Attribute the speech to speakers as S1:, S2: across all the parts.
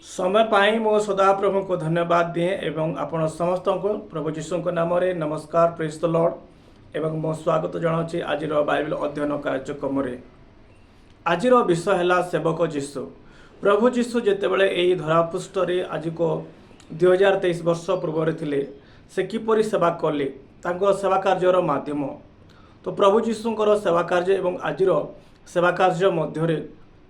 S1: ସମୟ ପାଇଁ ମୁଁ ସଦାପ୍ରଭୁଙ୍କୁ ଧନ୍ୟବାଦ ଦିଏ ଏବଂ ଆପଣ ସମସ୍ତଙ୍କୁ ପ୍ରଭୁ ଯୀଶୁଙ୍କ ନାମରେ ନମସ୍କାର, ପ୍ରେଜ୍ ଦ ଲର୍ଡ ଏବଂ ମୁଁ ସ୍ୱାଗତ ଜଣାଉଛି ଆଜିର ବାଇବେଲ ଅଧ୍ୟୟନ କାର୍ଯ୍ୟକ୍ରମରେ। ଆଜିର ବିଷୟ ହେଲା ସେବକ ଯୀଶୁ। ପ୍ରଭୁ ଯୀଶୁ ଯେତେବେଳେ ଏହି ଧରାପୃଷ୍ଠରେ ଆଜିକୁ 2023 ବର୍ଷ ପୂର୍ବରେ ଥିଲେ, ସେ କିପରି ସେବା କଲେ, ତାଙ୍କ ସେବା କାର୍ଯ୍ୟର ମାଧ୍ୟମ। ତ ପ୍ରଭୁ ଯୀଶୁଙ୍କର ସେବା କାର୍ଯ୍ୟ ଏବଂ ଆଜିର ସେବା କାର୍ଯ୍ୟ ମଧ୍ୟରେ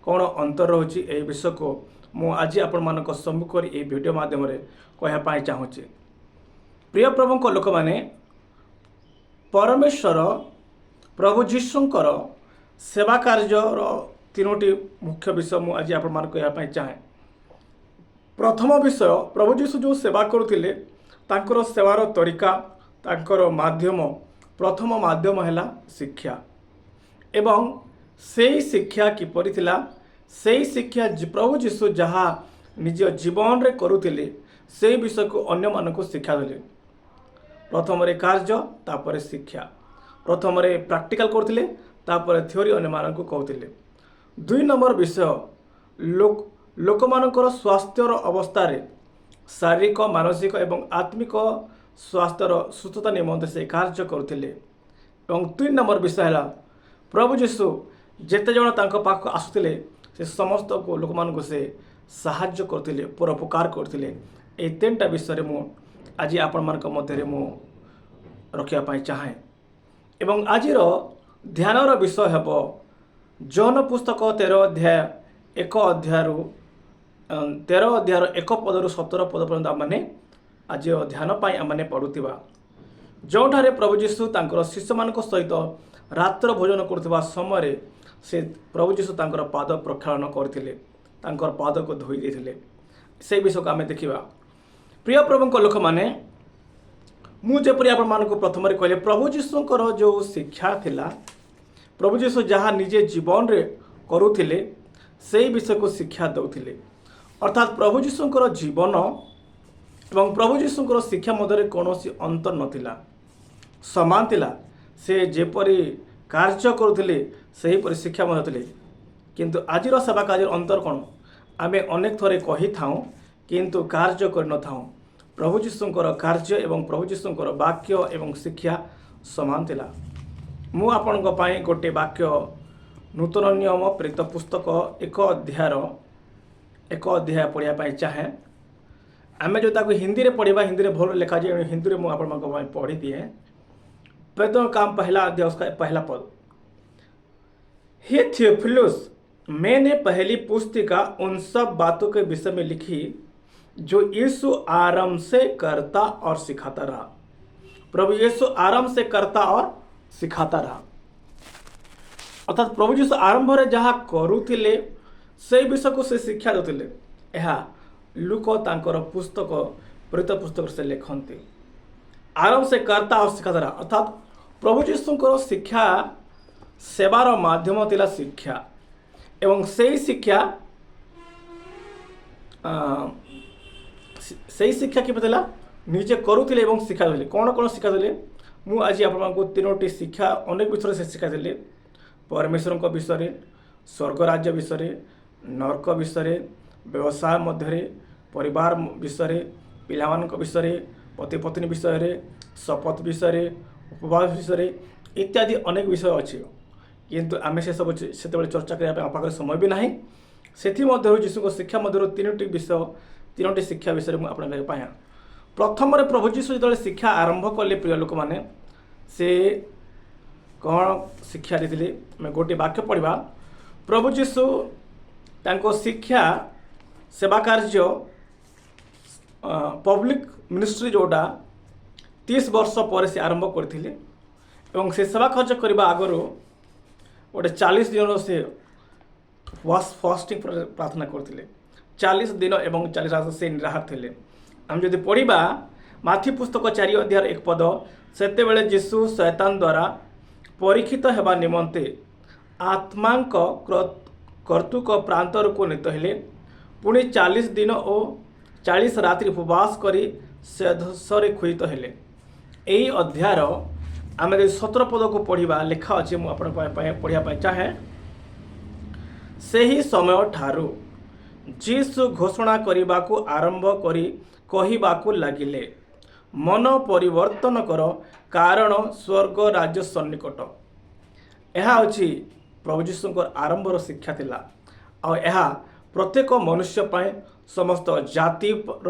S1: କ'ଣ ଅନ୍ତର ରହୁଛି, ଏହି ବିଷୟକୁ ମୁଁ ଆଜି ଆପଣମାନଙ୍କ ସମ୍ମୁଖରେ ଏହି ଭିଡ଼ିଓ ମାଧ୍ୟମରେ କହିବା ପାଇଁ ଚାହୁଁଛି। ପ୍ରିୟ ପ୍ରଭୁଙ୍କ ଲୋକମାନେ, ପରମେଶ୍ୱର ପ୍ରଭୁ ଯୀଶୁଙ୍କର ସେବା କାର୍ଯ୍ୟର ତିନୋଟି ମୁଖ୍ୟ ବିଷୟ ମୁଁ ଆଜି ଆପଣମାନଙ୍କୁ କହିବା ପାଇଁ ଚାହେଁ। ପ୍ରଥମ ବିଷୟ, ପ୍ରଭୁ ଯୀଶୁ ଯେଉଁ ସେବା କରୁଥିଲେ, ତାଙ୍କର ସେବାର ତରିକା, ତାଙ୍କର ମାଧ୍ୟମ। ପ୍ରଥମ ମାଧ୍ୟମ ହେଲା ଶିକ୍ଷା ଏବଂ ସେଇ ଶିକ୍ଷା କିପରି ଥିଲା, ସେଇ ଶିକ୍ଷା ପ୍ରଭୁ ଯୀଶୁ ଯାହା ନିଜ ଜୀବନରେ କରୁଥିଲେ, ସେଇ ବିଷୟକୁ ଅନ୍ୟମାନଙ୍କୁ ଶିକ୍ଷା ଦେଲେ। ପ୍ରଥମରେ କାର୍ଯ୍ୟ, ତାପରେ ଶିକ୍ଷା। ପ୍ରଥମରେ ପ୍ରାକ୍ଟିକାଲ କରୁଥିଲେ, ତାପରେ ଥିଓରି ଅନ୍ୟମାନଙ୍କୁ କହୁଥିଲେ। ଦୁଇ ନମ୍ବର ବିଷୟ, ଲୋକମାନଙ୍କର ସ୍ୱାସ୍ଥ୍ୟର ଅବସ୍ଥାରେ ଶାରୀରିକ, ମାନସିକ ଏବଂ ଆତ୍ମିକ ସ୍ୱାସ୍ଥ୍ୟର ସୁସ୍ଥତା ନିମନ୍ତେ ସେ କାର୍ଯ୍ୟ କରୁଥିଲେ। ଏବଂ ତିନି ନମ୍ବର ବିଷୟ ହେଲା, ପ୍ରଭୁ ଯୀଶୁ ଯେତେ ଜଣ ତାଙ୍କ ପାଖକୁ ଆସୁଥିଲେ, ସେ ସମସ୍ତଙ୍କୁ, ଲୋକମାନଙ୍କୁ ସେ ସାହାଯ୍ୟ କରୁଥିଲେ, ପରୋପକାର କରୁଥିଲେ। ଏଇ ତିନିଟା ବିଷୟରେ ମୁଁ ଆଜି ଆପଣମାନଙ୍କ ମଧ୍ୟରେ ମୁଁ ରଖିବା ପାଇଁ ଚାହେଁ। ଏବଂ ଆଜିର ଧ୍ୟାନର ବିଷୟ ହେବ ଯୋହନ ପୁସ୍ତକ 13 ଅଧ୍ୟାୟ, ଏକ ଅଧ୍ୟାୟରୁ 13 ଅଧ୍ୟାୟର 1 ପଦରୁ 17 ପଦ ପର୍ଯ୍ୟନ୍ତ ଆମମାନେ ଆଜିର ଧ୍ୟାନ ପାଇଁ ଆମମାନେ ପଢ଼ୁଥିବା, ଯେଉଁଠାରେ ପ୍ରଭୁ ଯୀଶୁ ତାଙ୍କର ଶିଷ୍ୟମାନଙ୍କ ସହିତ ରାତ୍ର ଭୋଜନ କରୁଥିବା ସମୟରେ ସେ ପ୍ରଭୁ ଯୀଶୁ ତାଙ୍କର ପାଦ ପ୍ରକ୍ଷାଳନ କରିଥିଲେ, ତାଙ୍କର ପାଦକୁ ଧୋଇ ଦେଇଥିଲେ। ସେଇ ବିଷୟକୁ ଆମେ ଦେଖିବା। ପ୍ରିୟ ପ୍ରଭୁଙ୍କ ଲୋକମାନେ, ମୁଁ ଯେପରି ଆପଣମାନଙ୍କୁ ପ୍ରଥମରେ କହିଲେ, ପ୍ରଭୁ ଯୀଶୁଙ୍କର ଯେଉଁ ଶିକ୍ଷା ଥିଲା, ପ୍ରଭୁ ଯୀଶୁ ଯାହା ନିଜେ ଜୀବନରେ କରୁଥିଲେ, ସେଇ ବିଷୟକୁ ଶିକ୍ଷା ଦେଉଥିଲେ। ଅର୍ଥାତ୍ ପ୍ରଭୁ ଯୀଶୁଙ୍କର ଜୀବନ ଏବଂ ପ୍ରଭୁ ଯୀଶୁଙ୍କର ଶିକ୍ଷା ମଧ୍ୟରେ କୌଣସି ଅନ୍ତର ନଥିଲା, ସମାନ ଥିଲା। ସେ ଯେପରି କାର୍ଯ୍ୟ କରୁଥିଲେ, ସେହିପରି ଶିକ୍ଷା ମଧ୍ୟ ଥିଲେ। କିନ୍ତୁ ଆଜିର ସେବା କାର୍ଯ୍ୟର ଅନ୍ତର କ'ଣ? ଆମେ ଅନେକ ଥରେ କହିଥାଉଁ, କିନ୍ତୁ କାର୍ଯ୍ୟ କରିନଥାଉଁ। ପ୍ରଭୁ ଯୀଶୁଙ୍କର କାର୍ଯ୍ୟ ଏବଂ ପ୍ରଭୁ ଯୀଶୁଙ୍କର ବାକ୍ୟ ଏବଂ ଶିକ୍ଷା ସମାନ ଥିଲା। ମୁଁ ଆପଣଙ୍କ ପାଇଁ ଗୋଟିଏ ବାକ୍ୟ, ନୂତନ ନିୟମ ପ୍ରେରିତ ପୁସ୍ତକ ଏକ ଅଧ୍ୟାୟ ପଢ଼ିବା ପାଇଁ ଚାହେଁ। ଆମେ ଯଦି ତାକୁ ହିନ୍ଦୀରେ ପଢ଼ିବା, ହିନ୍ଦୀରେ ଭଲ ଲେଖାଯାଏ। ଏଣୁ ହିନ୍ଦୀରେ ମୁଁ ଆପଣଙ୍କ ପାଇଁ ପଢ଼ିଦିଏ। प्रेरितों काम पहला अध्याय, उसका पहला पद। हे थियोफिलुस, मैंने पहली पुस्तिका उन सब बातों के विषय में लिखी जो यीशु आरंभ से करता और सिखाता रहा। प्रभु यीशु आरंभ से करता और सिखाता रहा। ଅର୍ଥାତ୍ ପ୍ରଭୁ ଯୀଶୁ ଆରମ୍ଭରେ ଯାହା କରୁଥିଲେ, ସେଇ ବିଷୟକୁ ସେ ଶିକ୍ଷା ଦେଉଥିଲେ। ଏହା ଲୂକ ତାଙ୍କର ପୁସ୍ତକ ପ୍ରେରିତ ପୁସ୍ତକରେ ସେ ଲେଖନ୍ତି, आरंभ से करता और सिखाता रहा। ଅର୍ଥାତ୍ ପ୍ରଭୁ ଯୀଶୁଙ୍କର ଶିକ୍ଷା, ସେବାର ମାଧ୍ୟମ ଥିଲା ଶିକ୍ଷା ଏବଂ ସେଇ ଶିକ୍ଷା କିପରି ଥିଲା? ନିଜେ କରୁଥିଲେ ଏବଂ ଶିକ୍ଷା ଦେଲେ। କ'ଣ କ'ଣ ଶିକ୍ଷା ଦେଲେ? ମୁଁ ଆଜି ଆପଣଙ୍କୁ ତିନୋଟି ଶିକ୍ଷା, ଅନେକ ବିଷୟରେ ସେ ଶିକ୍ଷା ଦେଲେ। ପରମେଶ୍ୱରଙ୍କ ବିଷୟରେ, ସ୍ୱର୍ଗ ରାଜ୍ୟ ବିଷୟରେ, ନର୍କ ବିଷୟରେ, ବ୍ୟବସାୟ ମଧ୍ୟରେ, ପରିବାର ବିଷୟରେ, ପିଲାମାନଙ୍କ ବିଷୟରେ, ପତି ପତ୍ନୀ ବିଷୟରେ, ଶପଥ ବିଷୟରେ, ଉପବାସ ବିଷୟରେ ଇତ୍ୟାଦି ଅନେକ ବିଷୟ ଅଛି। କିନ୍ତୁ ଆମେ ସେସବୁ ସେତେବେଳେ ଚର୍ଚ୍ଚା କରିବା ପାଇଁ ଆମ ପାଖରେ ସମୟ ବି ନାହିଁ। ସେଥିମଧ୍ୟରୁ ଯୀଶୁଙ୍କ ଶିକ୍ଷା ମଧ୍ୟରୁ ତିନୋଟି ବିଷୟ, ତିନୋଟି ଶିକ୍ଷା ବିଷୟରେ ମୁଁ ଆପଣଙ୍କ ପାଇଁ। ପ୍ରଥମରେ ପ୍ରଭୁ ଯୀଶୁ ଯେତେବେଳେ ଶିକ୍ଷା ଆରମ୍ଭ କଲେ, ପ୍ରିୟ ଲୋକମାନେ, ସେ କ'ଣ ଶିକ୍ଷା ଦେଇଥିଲେ? ଆମେ ଗୋଟିଏ ବାକ୍ୟ ପଢ଼ିବା। ପ୍ରଭୁ ଯୀଶୁ ତାଙ୍କ ଶିକ୍ଷା, ସେବା କାର୍ଯ୍ୟ, ପବ୍ଲିକ ମିନିଷ୍ଟ୍ରି ଯେଉଁଟା 30 ବର୍ଷ ପରେ ସେ ଆରମ୍ଭ କରିଥିଲେ ଏବଂ ସେ ସେବା କାର୍ଯ୍ୟ କରିବା ଆଗରୁ ଗୋଟେ 40 ଦିନର ସେ ଫାଷ୍ଟିଂ ପ୍ରାର୍ଥନା କରିଥିଲେ। 40 ଦିନ ଏବଂ 40 ରାତ ସେ ନିରାହାର ଥିଲେ। ଆମେ ଯଦି ପଢ଼ିବା ମାଥି ପୁସ୍ତକ 4 ଅଧ୍ୟାୟର 1 ପଦ, ସେତେବେଳେ ଯୀଶୁ ଶୈତାନ ଦ୍ୱାରା ପରୀକ୍ଷିତ ହେବା ନିମନ୍ତେ ଆତ୍ମାଙ୍କ କର୍ତ୍ତୃକ ପ୍ରାନ୍ତରକୁ ନୀତ ହେଲେ। ପୁଣି 40 ଦିନ ଓ 40 ରାତ୍ରି ଉପବାସ କରି ଶେଷରେ କ୍ଷୁଧିତ ହେଲେ। ଏହି ଅଧ୍ୟାୟର ଆମେ ଯଦି 17 ପଦକୁ ପଢ଼ିବା, ଲେଖା ଅଛି, ମୁଁ ଆପଣଙ୍କ ପାଇଁ ପଢ଼ିବା ପାଇଁ ଚାହେଁ। ସେହି ସମୟ ଠାରୁ ଯୀଶୁ ଘୋଷଣା କରିବାକୁ ଆରମ୍ଭ କରି କହିବାକୁ ଲାଗିଲେ, "ମନ ପରିବର୍ତ୍ତନ କର, କାରଣ ସ୍ୱର୍ଗ ରାଜ୍ୟ ସନ୍ନିକଟ।" ଏହା ହେଉଛି ପ୍ରଭୁ ଯୀଶୁଙ୍କର ଆରମ୍ଭର ଶିକ୍ଷା ଥିଲା। ଆଉ ଏହା ପ୍ରତ୍ୟେକ ମନୁଷ୍ୟ ପାଇଁ, ସମସ୍ତ ଜାତିର,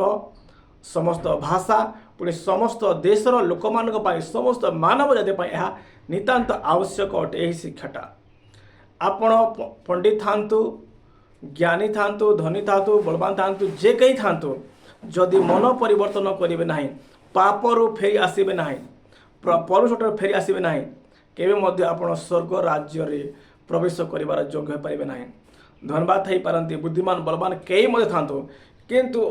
S1: ସମସ୍ତ ଭାଷା, ପୁଣି ସମସ୍ତ ଦେଶର ଲୋକମାନଙ୍କ ପାଇଁ, ସମସ୍ତ ମାନବ ଜାତି ପାଇଁ ଏହା ନିତାନ୍ତ ଆବଶ୍ୟକ ଅଟେ ଏହି ଶିକ୍ଷାଟା। ଆପଣ ପଣ୍ଡିତ ଥାଆନ୍ତୁ, ଜ୍ଞାନୀ ଥାଆନ୍ତୁ, ଧନୀ ଥାଆନ୍ତୁ, ବଳବାନ ଥାଆନ୍ତୁ, ଯେ କେହି ଥାଆନ୍ତୁ, ଯଦି ମନ ପରିବର୍ତ୍ତନ କରିବେ ନାହିଁ, ପାପରୁ ଫେରି ଆସିବେ ନାହିଁ, ପରମେଶ୍ୱରଠାରୁ ଫେରି ଆସିବେ ନାହିଁ, କେବେ ମଧ୍ୟ ଆପଣ ସ୍ୱର୍ଗ ରାଜ୍ୟରେ ପ୍ରବେଶ କରିବାର ଯୋଗ୍ୟ ହୋଇପାରିବେ ନାହିଁ। ଧନବାନ ଥାଇପାରନ୍ତି, ବୁଦ୍ଧିମାନ, ବଳବାନ କେହି ମଧ୍ୟ ଥାଆନ୍ତୁ, କିନ୍ତୁ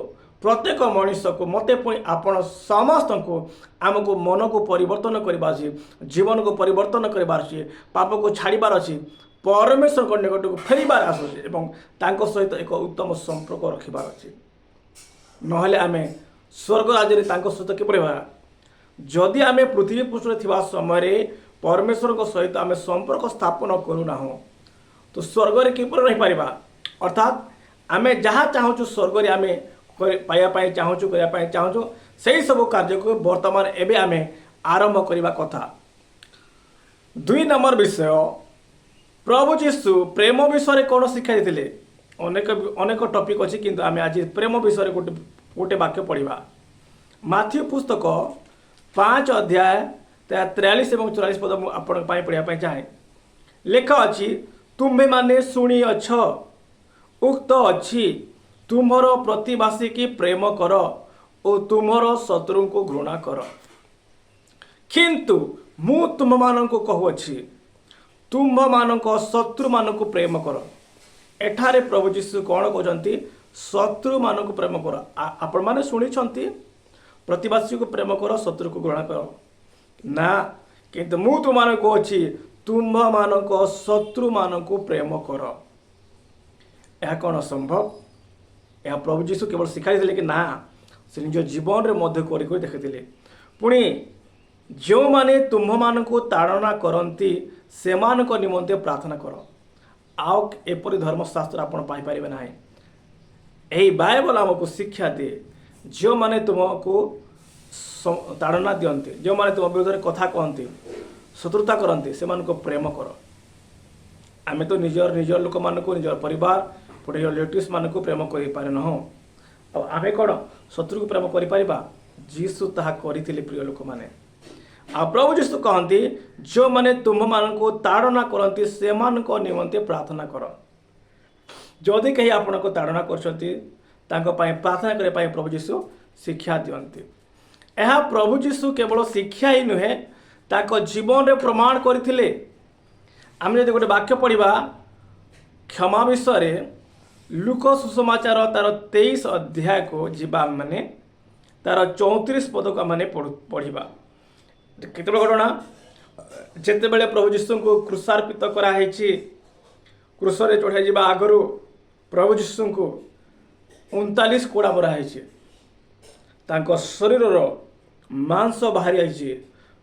S1: ପ୍ରତ୍ୟେକ ମଣିଷକୁ, ମୋତେ ପୁଣି ଆପଣ ସମସ୍ତଙ୍କୁ, ଆମକୁ ମନକୁ ପରିବର୍ତ୍ତନ କରିବାର ଅଛି, ଜୀବନକୁ ପରିବର୍ତ୍ତନ କରିବାର ଅଛି, ପାପକୁ ଛାଡ଼ିବାର ଅଛି, ପରମେଶ୍ୱରଙ୍କ ନିକଟକୁ ଫେରିବାର ଆସୁଛି ଏବଂ ତାଙ୍କ ସହିତ ଏକ ଉତ୍ତମ ସମ୍ପର୍କ ରଖିବାର ଅଛି। ନହେଲେ ଆମେ ସ୍ୱର୍ଗ ରାଜ୍ୟରେ ତାଙ୍କ ସହିତ କିପରି ହେବା? ଯଦି ଆମେ ପୃଥିବୀ ପୃଷ୍ଠରେ ଥିବା ସମୟରେ ପରମେଶ୍ୱରଙ୍କ ସହିତ ଆମେ ସମ୍ପର୍କ ସ୍ଥାପନ କରୁନାହୁଁ, ତ ସ୍ୱର୍ଗରେ କିପରି ରହିପାରିବା? ଅର୍ଥାତ୍ ଆମେ ଯାହା ଚାହୁଁଛୁ, ସ୍ୱର୍ଗରେ ଆମେ ପାଇବା ପାଇଁ ଚାହୁଁଛୁ, କରିବା ପାଇଁ ଚାହୁଁଛୁ, ସେଇ ସବୁ କାର୍ଯ୍ୟକୁ ବର୍ତ୍ତମାନ ଏବେ ଆମେ ଆରମ୍ଭ କରିବା କଥା। 2 ନମ୍ବର ବିଷୟ, ପ୍ରଭୁ ଯୀଶୁ ପ୍ରେମ ବିଷୟରେ କ'ଣ ଶିକ୍ଷା ଦେଇଥିଲେ? ଅନେକ ଅନେକ ଟପିକ୍ ଅଛି, କିନ୍ତୁ ଆମେ ଆଜି ପ୍ରେମ ବିଷୟରେ ଗୋଟେ ଗୋଟେ ବାକ୍ୟ ପଢ଼ିବା। ମାଥିଉ ପୁସ୍ତକ 5 ଅଧ୍ୟାୟ 43 ଏବଂ 44 ପଦ ମୁଁ ଆପଣଙ୍କ ପାଇଁ ପଢ଼ିବା ପାଇଁ ଚାହେଁ। ଲେଖା ଅଛି, "ତୁମ୍ଭେମାନେ ଶୁଣିଅଛ, ଉକ୍ତ ଅଛି, ତୁମର ପ୍ରତିବାସୀକି ପ୍ରେମ କର ଓ ତୁମର ଶତ୍ରୁଙ୍କୁ ଘୃଣା କର। କିନ୍ତୁ ମୁଁ ତୁମମାନଙ୍କୁ କହୁଅଛି, ତୁମ୍ଭମାନଙ୍କ ଶତ୍ରୁମାନଙ୍କୁ ପ୍ରେମ କର।" ଏଠାରେ ପ୍ରଭୁ ଯୀଶୁ କ'ଣ କହୁଛନ୍ତି? ଶତ୍ରୁମାନଙ୍କୁ ପ୍ରେମ କର। ଆପଣମାନେ ଶୁଣିଛନ୍ତି, ପ୍ରତିବାସୀକୁ ପ୍ରେମ କର, ଶତ୍ରୁକୁ ଘୃଣା କର। ନା, କିନ୍ତୁ ମୁଁ ତୁମମାନଙ୍କୁ କହୁଅଛି, ତୁମ୍ଭମାନଙ୍କ ଶତ୍ରୁମାନଙ୍କୁ ପ୍ରେମ କର। ଏହା କ'ଣ ସମ୍ଭବ? ଏହା ପ୍ରଭୁ ଯୀଶୁ କେବଳ ଶିଖାଇଥିଲେ କି ନା, ସେ ନିଜ ଜୀବନରେ ମଧ୍ୟ କରି କରି ଦେଖିଥିଲେ। ପୁଣି ଯେଉଁମାନେ ତୁମ୍ଭମାନଙ୍କୁ ତାଡ଼ନା କରନ୍ତି, ସେମାନଙ୍କ ନିମନ୍ତେ ପ୍ରାର୍ଥନା କର। ଆଉ ଏପରି ଧର୍ମଶାସ୍ତ୍ର ଆପଣ ପାଇପାରିବେ ନାହିଁ। ଏହି ବାଇବଲ ଆମକୁ ଶିକ୍ଷା ଦିଏ, ଯେଉଁମାନେ ତୁମକୁ ତାଡ଼ନା ଦିଅନ୍ତି, ଯେଉଁମାନେ ତୁମ ବିରୁଦ୍ଧରେ କଥା କହନ୍ତି, ଶତ୍ରୁତା କରନ୍ତି, ସେମାନଙ୍କୁ ପ୍ରେମ କର। ଆମେ ତ ନିଜର ନିଜର ଲୋକମାନଙ୍କୁ, ନିଜର ପରିବାର, ପୁଣି ରିଲେଟିଭ୍ସ ମାନଙ୍କୁ ପ୍ରେମ କରିପାରୁନାହୁଁ, ଆଉ ଆମେ କ'ଣ ଶତ୍ରୁକୁ ପ୍ରେମ କରିପାରିବା? ଯୀଶୁ ତାହା କରିଥିଲେ, ପ୍ରିୟ ଲୋକମାନେ। ଆଉ ପ୍ରଭୁ ଯୀଶୁ କହନ୍ତି, ଯେଉଁମାନେ ତୁମ୍ଭମାନଙ୍କୁ ତାଡ଼ନା କରନ୍ତି, ସେମାନଙ୍କ ନିମନ୍ତେ ପ୍ରାର୍ଥନା କର। ଯଦି କେହି ଆପଣଙ୍କୁ ତାଡ଼ନା କରୁଛନ୍ତି, ତାଙ୍କ ପାଇଁ ପ୍ରାର୍ଥନା କରିବା ପାଇଁ ପ୍ରଭୁ ଯୀଶୁ ଶିକ୍ଷା ଦିଅନ୍ତି। ଏହା ପ୍ରଭୁ ଯୀଶୁ କେବଳ ଶିକ୍ଷା ହିଁ ନୁହେଁ, ତାଙ୍କ ଜୀବନରେ ପ୍ରମାଣ କରିଥିଲେ। ଆମେ ଯଦି ଗୋଟେ ବାକ୍ୟ ପଢ଼ିବା କ୍ଷମା ବିଷୟରେ, ଲୂକ ସୁସମାଚାର ତାର 23 ଅଧ୍ୟାୟକୁ ଯିବା ମାନେ ତାର 34 ପଦକୁ ଆମେ ପଢ଼ିବା। କେତେବେଳେ ଘଟଣା? ଯେତେବେଳେ ପ୍ରଭୁ ଯୀଶୁଙ୍କୁ କ୍ରୁଶାର୍ପିତ କରାହେଇଛି, କ୍ରୁଶରେ ଚଢ଼ାଯିବା ଆଗରୁ ପ୍ରଭୁ ଯୀଶୁଙ୍କୁ 39 କୋଡ଼ା ମରା ହେଇଛି। ତାଙ୍କ ଶରୀରର ମାଂସ ବାହାରି ଯାଇଛି,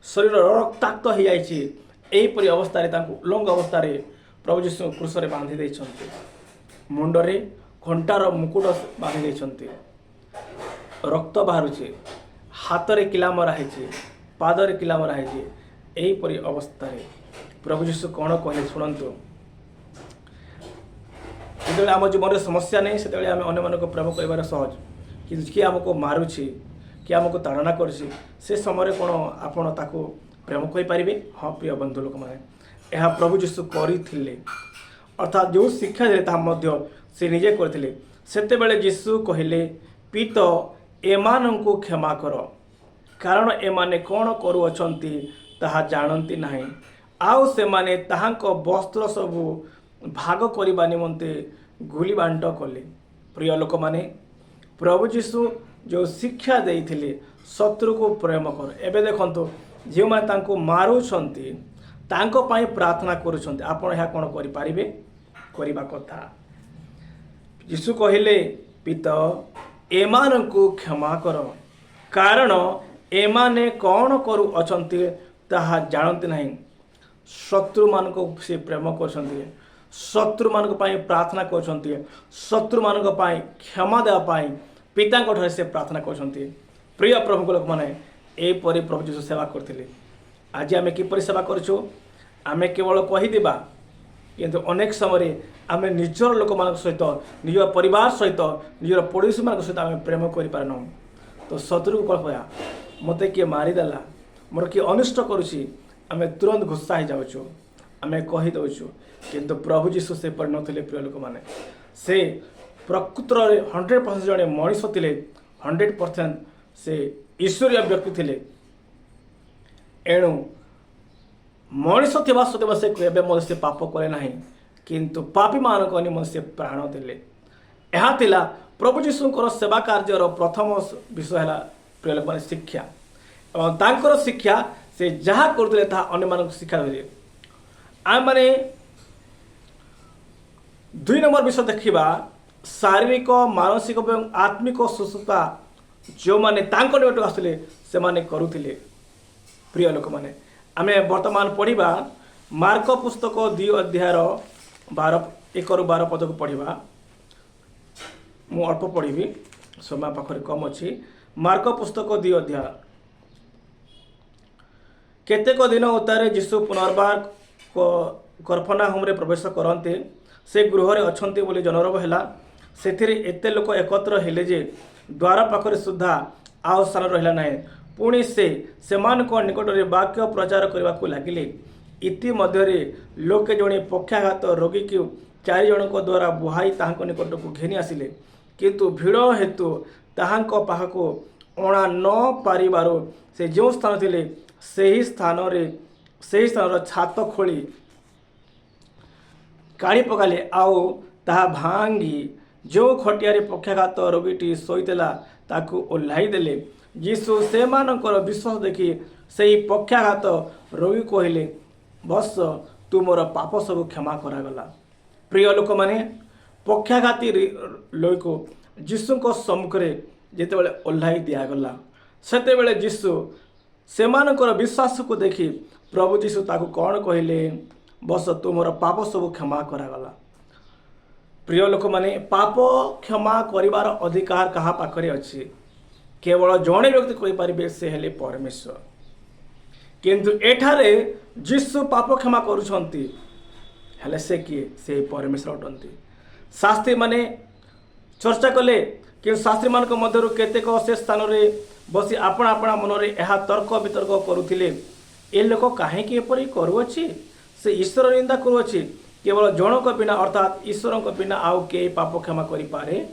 S1: ଶରୀର ରକ୍ତାକ୍ତ ହେଇଯାଇଛି। ଏହିପରି ଅବସ୍ଥାରେ ତାଙ୍କୁ ଉଲଙ୍ଗ ଅବସ୍ଥାରେ ପ୍ରଭୁ ଯୀଶୁଙ୍କୁ କ୍ରୁଶରେ ବାନ୍ଧି ଦେଇଛନ୍ତି। ମୁଣ୍ଡରେ କଣ୍ଟାର ମୁକୁଟ ବାନ୍ଧି ଦେଇଛନ୍ତି। ରକ୍ତ ବାହାରୁଛି। ହାତରେ କିଲା ମରା ହେଇଛି, ପାଦରେ କିଲା ମରା ହେଇଛି। ଏହିପରି ଅବସ୍ଥାରେ ପ୍ରଭୁ ଯୀଶୁ କ'ଣ କହିଲେ ଶୁଣନ୍ତୁ। ଯେତେବେଳେ ଆମ ଜୀବନରେ ସମସ୍ୟା ନାହିଁ, ସେତେବେଳେ ଆମେ ଅନ୍ୟମାନଙ୍କୁ ପ୍ରେମ କରିବାର ସହଜ। କିନ୍ତୁ କିଏ ଆମକୁ ମାରୁଛି, କିଏ ଆମକୁ ତାଡ଼ନା କରୁଛି, ସେ ସମୟରେ କ'ଣ ଆପଣ ତାକୁ ପ୍ରେମ କରିପାରିବେ? ହଁ, ପ୍ରିୟ ବନ୍ଧୁ ଲୋକମାନେ, ଏହା ପ୍ରଭୁ ଯୀଶୁ କରିଥିଲେ। ଅର୍ଥାତ୍ ଯେଉଁ ଶିକ୍ଷା ଦେଲେ, ତାହା ମଧ୍ୟ ସେ ନିଜେ କରିଥିଲେ। ସେତେବେଳେ ଯୀଶୁ କହିଲେ, "ପିତଃ, ଏମାନଙ୍କୁ କ୍ଷମା କର, କାରଣ ଏମାନେ କ'ଣ କରୁଅଛନ୍ତି ତାହା ଜାଣନ୍ତି ନାହିଁ।" ଆଉ ସେମାନେ ତାହାଙ୍କ ବସ୍ତ୍ର ସବୁ ଭାଗ କରିବା ନିମନ୍ତେ ଗୁଲି ବାଣ୍ଟ କଲେ। ପ୍ରିୟ ଲୋକମାନେ, ପ୍ରଭୁ ଯୀଶୁ ଯେଉଁ ଶିକ୍ଷା ଦେଇଥିଲେ, ଶତ୍ରୁକୁ ପ୍ରେମ କର, ଏବେ ଦେଖନ୍ତୁ, ଯେଉଁମାନେ ତାଙ୍କୁ ମାରୁଛନ୍ତି, ତାଙ୍କ ପାଇଁ ପ୍ରାର୍ଥନା କରୁଛନ୍ତି। ଆପଣ ଏହା କ'ଣ କରିପାରିବେ? କରିବା କଥା। ଯୀଶୁ କହିଲେ, "ପିତଃ, ଏମାନଙ୍କୁ କ୍ଷମା କର, କାରଣ ଏମାନେ କ'ଣ କରୁଅଛନ୍ତି ତାହା ଜାଣନ୍ତି ନାହିଁ।" ଶତ୍ରୁମାନଙ୍କୁ ସେ ପ୍ରେମ କରୁଛନ୍ତି। ଶତ୍ରୁମାନଙ୍କ ପାଇଁ ପ୍ରାର୍ଥନା କରୁଛନ୍ତି, ଶତ୍ରୁମାନଙ୍କ ପାଇଁ କ୍ଷମା ଦେବା ପାଇଁ ପିତାଙ୍କ ଠାରେ ସେ ପ୍ରାର୍ଥନା କରୁଛନ୍ତି। ପ୍ରିୟ ପ୍ରଭୁଙ୍କ ଲୋକମାନେ, ଏହିପରି ପ୍ରଭୁ ଯୀଶୁ ସେବା କରିଥିଲେ। ଆଜି ଆମେ କିପରି ସେବା କରୁଛୁ? ଆମେ କେବଳ କହିଦେବା, କିନ୍ତୁ ଅନେକ ସମୟରେ ଆମେ ନିଜର ଲୋକମାନଙ୍କ ସହିତ, ନିଜ ପରିବାର ସହିତ, ନିଜର ପଡ଼ୋଶୀମାନଙ୍କ ସହିତ ଆମେ ପ୍ରେମ କରିପାରୁନାହୁଁ। ତ ଶତ୍ରୁକୁ କ'ଣ କହିବା? ମୋତେ କିଏ ମାରିଦେଲା, ମୋର କିଏ ଅନିଷ୍ଟ କରୁଛି, ଆମେ ତୁରନ୍ତ ଗୁସ୍ସା ହେଇଯାଉଛୁ, ଆମେ କହିଦେଉଛୁ। କିନ୍ତୁ ପ୍ରଭୁ ଯୀଶୁ ସେପରି ନଥିଲେ। ପ୍ରିୟ ଲୋକମାନେ, ସେ ପ୍ରକୃତରେ 100% ଜଣେ ମଣିଷ ଥିଲେ, 100% ସେ ଈଶ୍ୱରୀୟ ବ୍ୟକ୍ତି ଥିଲେ। ଏଣୁ ମଣିଷ ଥିବା ସତ୍ତ୍ୱେ ସେ କେବେ ମଧ୍ୟ ସେ ପାପ କଲେ ନାହିଁ, କିନ୍ତୁ ପାପୀମାନଙ୍କ ନିମନ୍ତେ ସେ ପ୍ରାଣ ଦେଲେ। ଏହା ଥିଲା ପ୍ରଭୁ ଯୀଶୁଙ୍କର ସେବା କାର୍ଯ୍ୟର ପ୍ରଥମ ବିଷୟ ହେଲା, ପ୍ରିୟ ଲୋକମାନେ, ଶିକ୍ଷା। ଏବଂ ତାଙ୍କର ଶିକ୍ଷା, ସେ ଯାହା କରୁଥିଲେ ତାହା ଅନ୍ୟମାନଙ୍କୁ ଶିକ୍ଷା ଦେଲେ। ଆମେମାନେ 2 ନମ୍ବର ବିଷୟ ଦେଖିବା। ଶାରୀରିକ, ମାନସିକ ଏବଂ ଆତ୍ମିକ ସୁସ୍ଥତା ଯେଉଁମାନେ ତାଙ୍କ ନିକଟକୁ ଆସୁଥିଲେ, ସେମାନେ କରୁଥିଲେ। ପ୍ରିୟ ଲୋକମାନେ, ଆମେ ବର୍ତ୍ତମାନ ପଢ଼ିବା ମାର୍କ ପୁସ୍ତକ 2 ଅଧ୍ୟାୟର 1ରୁ 12 ପଦକୁ ପଢ଼ିବା। ମୁଁ ଅଳ୍ପ ପଢ଼ିବି, ସମୟ ପାଖରେ କମ୍ ଅଛି। ମାର୍କ ପୁସ୍ତକ 2 ଅଧ୍ୟାୟ। କେତେକ ଦିନ ଉତ୍ତାରେ ଯୀଶୁ ପୁନର୍ବାର କଫର୍ନାହୂମରେ ପ୍ରବେଶ କରନ୍ତେ, ସେ ଗୃହରେ ଅଛନ୍ତି ବୋଲି ଜନରବ ହେଲା। ସେଥିରେ ଏତେ ଲୋକ ଏକତ୍ର ହେଲେ ଯେ ଦ୍ୱାର ପାଖରେ ସୁଦ୍ଧା ଆଉ ସ୍ଥାନ ରହିଲା ନାହିଁ। ପୁଣି ସେ ସେମାନଙ୍କ ନିକଟରେ ବାକ୍ୟ ପ୍ରଚାର କରିବାକୁ ଲାଗିଲେ। ଇତିମଧ୍ୟରେ ଲୋକେ ଜଣେ ପକ୍ଷାଘାତ ରୋଗୀକୁ ଚାରି ଜଣଙ୍କ ଦ୍ୱାରା ବୁହାଇ ତାହାଙ୍କ ନିକଟକୁ ଘେନି ଆସିଲେ। କିନ୍ତୁ ଭିଡ଼ ହେତୁ ତାହାଙ୍କ ପାଖକୁ ଅଣା ନ ପାରିବାରୁ ସେ ଯେଉଁ ସ୍ଥାନ ଥିଲେ, ସେହି ସ୍ଥାନର ଛାତ ଖୋଳି କାଢ଼ି ପକାଇଲେ। ଆଉ ତାହା ଭାଙ୍ଗି ଯେଉଁ ଖଟିଆରେ ପକ୍ଷାଘାତ ରୋଗୀଟି ଶୋଇଥିଲା, ତାକୁ ଓହ୍ଲାଇ ଦେଲେ। ଯୀଶୁ ସେମାନଙ୍କର ବିଶ୍ୱାସ ଦେଖି ସେହି ପକ୍ଷାଘାତ ରୋଗୀ କହିଲେ, "ବତ୍ସ, ତୁମର ପାପ ସବୁ କ୍ଷମା କରାଗଲା।" ପ୍ରିୟ ଲୋକମାନେ, ପକ୍ଷାଘାତୀ ଲୋକକୁ ଯୀଶୁଙ୍କ ସମ୍ମୁଖରେ ଯେତେବେଳେ ଓହ୍ଲାଇ ଦିଆଗଲା, ସେତେବେଳେ ଯୀଶୁ ସେମାନଙ୍କର ବିଶ୍ୱାସକୁ ଦେଖି ପ୍ରଭୁ ଯୀଶୁ ତାକୁ କ'ଣ କହିଲେ? "ବତ୍ସ, ତୁମର ପାପ ସବୁ କ୍ଷମା କରାଗଲା।" ପ୍ରିୟ ଲୋକମାନେ, ପାପ କ୍ଷମା କରିବାର ଅଧିକାର କାହା ପାଖରେ ଅଛି? କେବଳ ଜଣେ ବ୍ୟକ୍ତି କହିପାରିବେ, ସେ ହେଲେ ପରମେଶ୍ୱର। କିନ୍ତୁ ଏଠାରେ ଯୀଶୁ ପାପ କ୍ଷମା କରୁଛନ୍ତି। ହେଲେ ସେ କିଏ? ସେ ପରମେଶ୍ୱର ଅଟନ୍ତି। ଶାସ୍ତ୍ରୀମାନେ ଚର୍ଚ୍ଚା କଲେ। କିନ୍ତୁ ଶାସ୍ତ୍ରୀମାନଙ୍କ ମଧ୍ୟରୁ କେତେକ ସେ ସ୍ଥାନରେ ବସି ଆପଣା ଆପଣା ମନରେ ଏହା ତର୍କ ବିତର୍କ କରୁଥିଲେ, "ଏ ଲୋକ କାହିଁକି ଏପରି କରୁଅଛି? ସେ ଈଶ୍ୱର ନିନ୍ଦା କରୁଅଛି। କେବଳ ଜଣକ ବିନା, ଅର୍ଥାତ୍ ଈଶ୍ୱରଙ୍କ ବିନା ଆଉ କେହି ପାପ କ୍ଷମା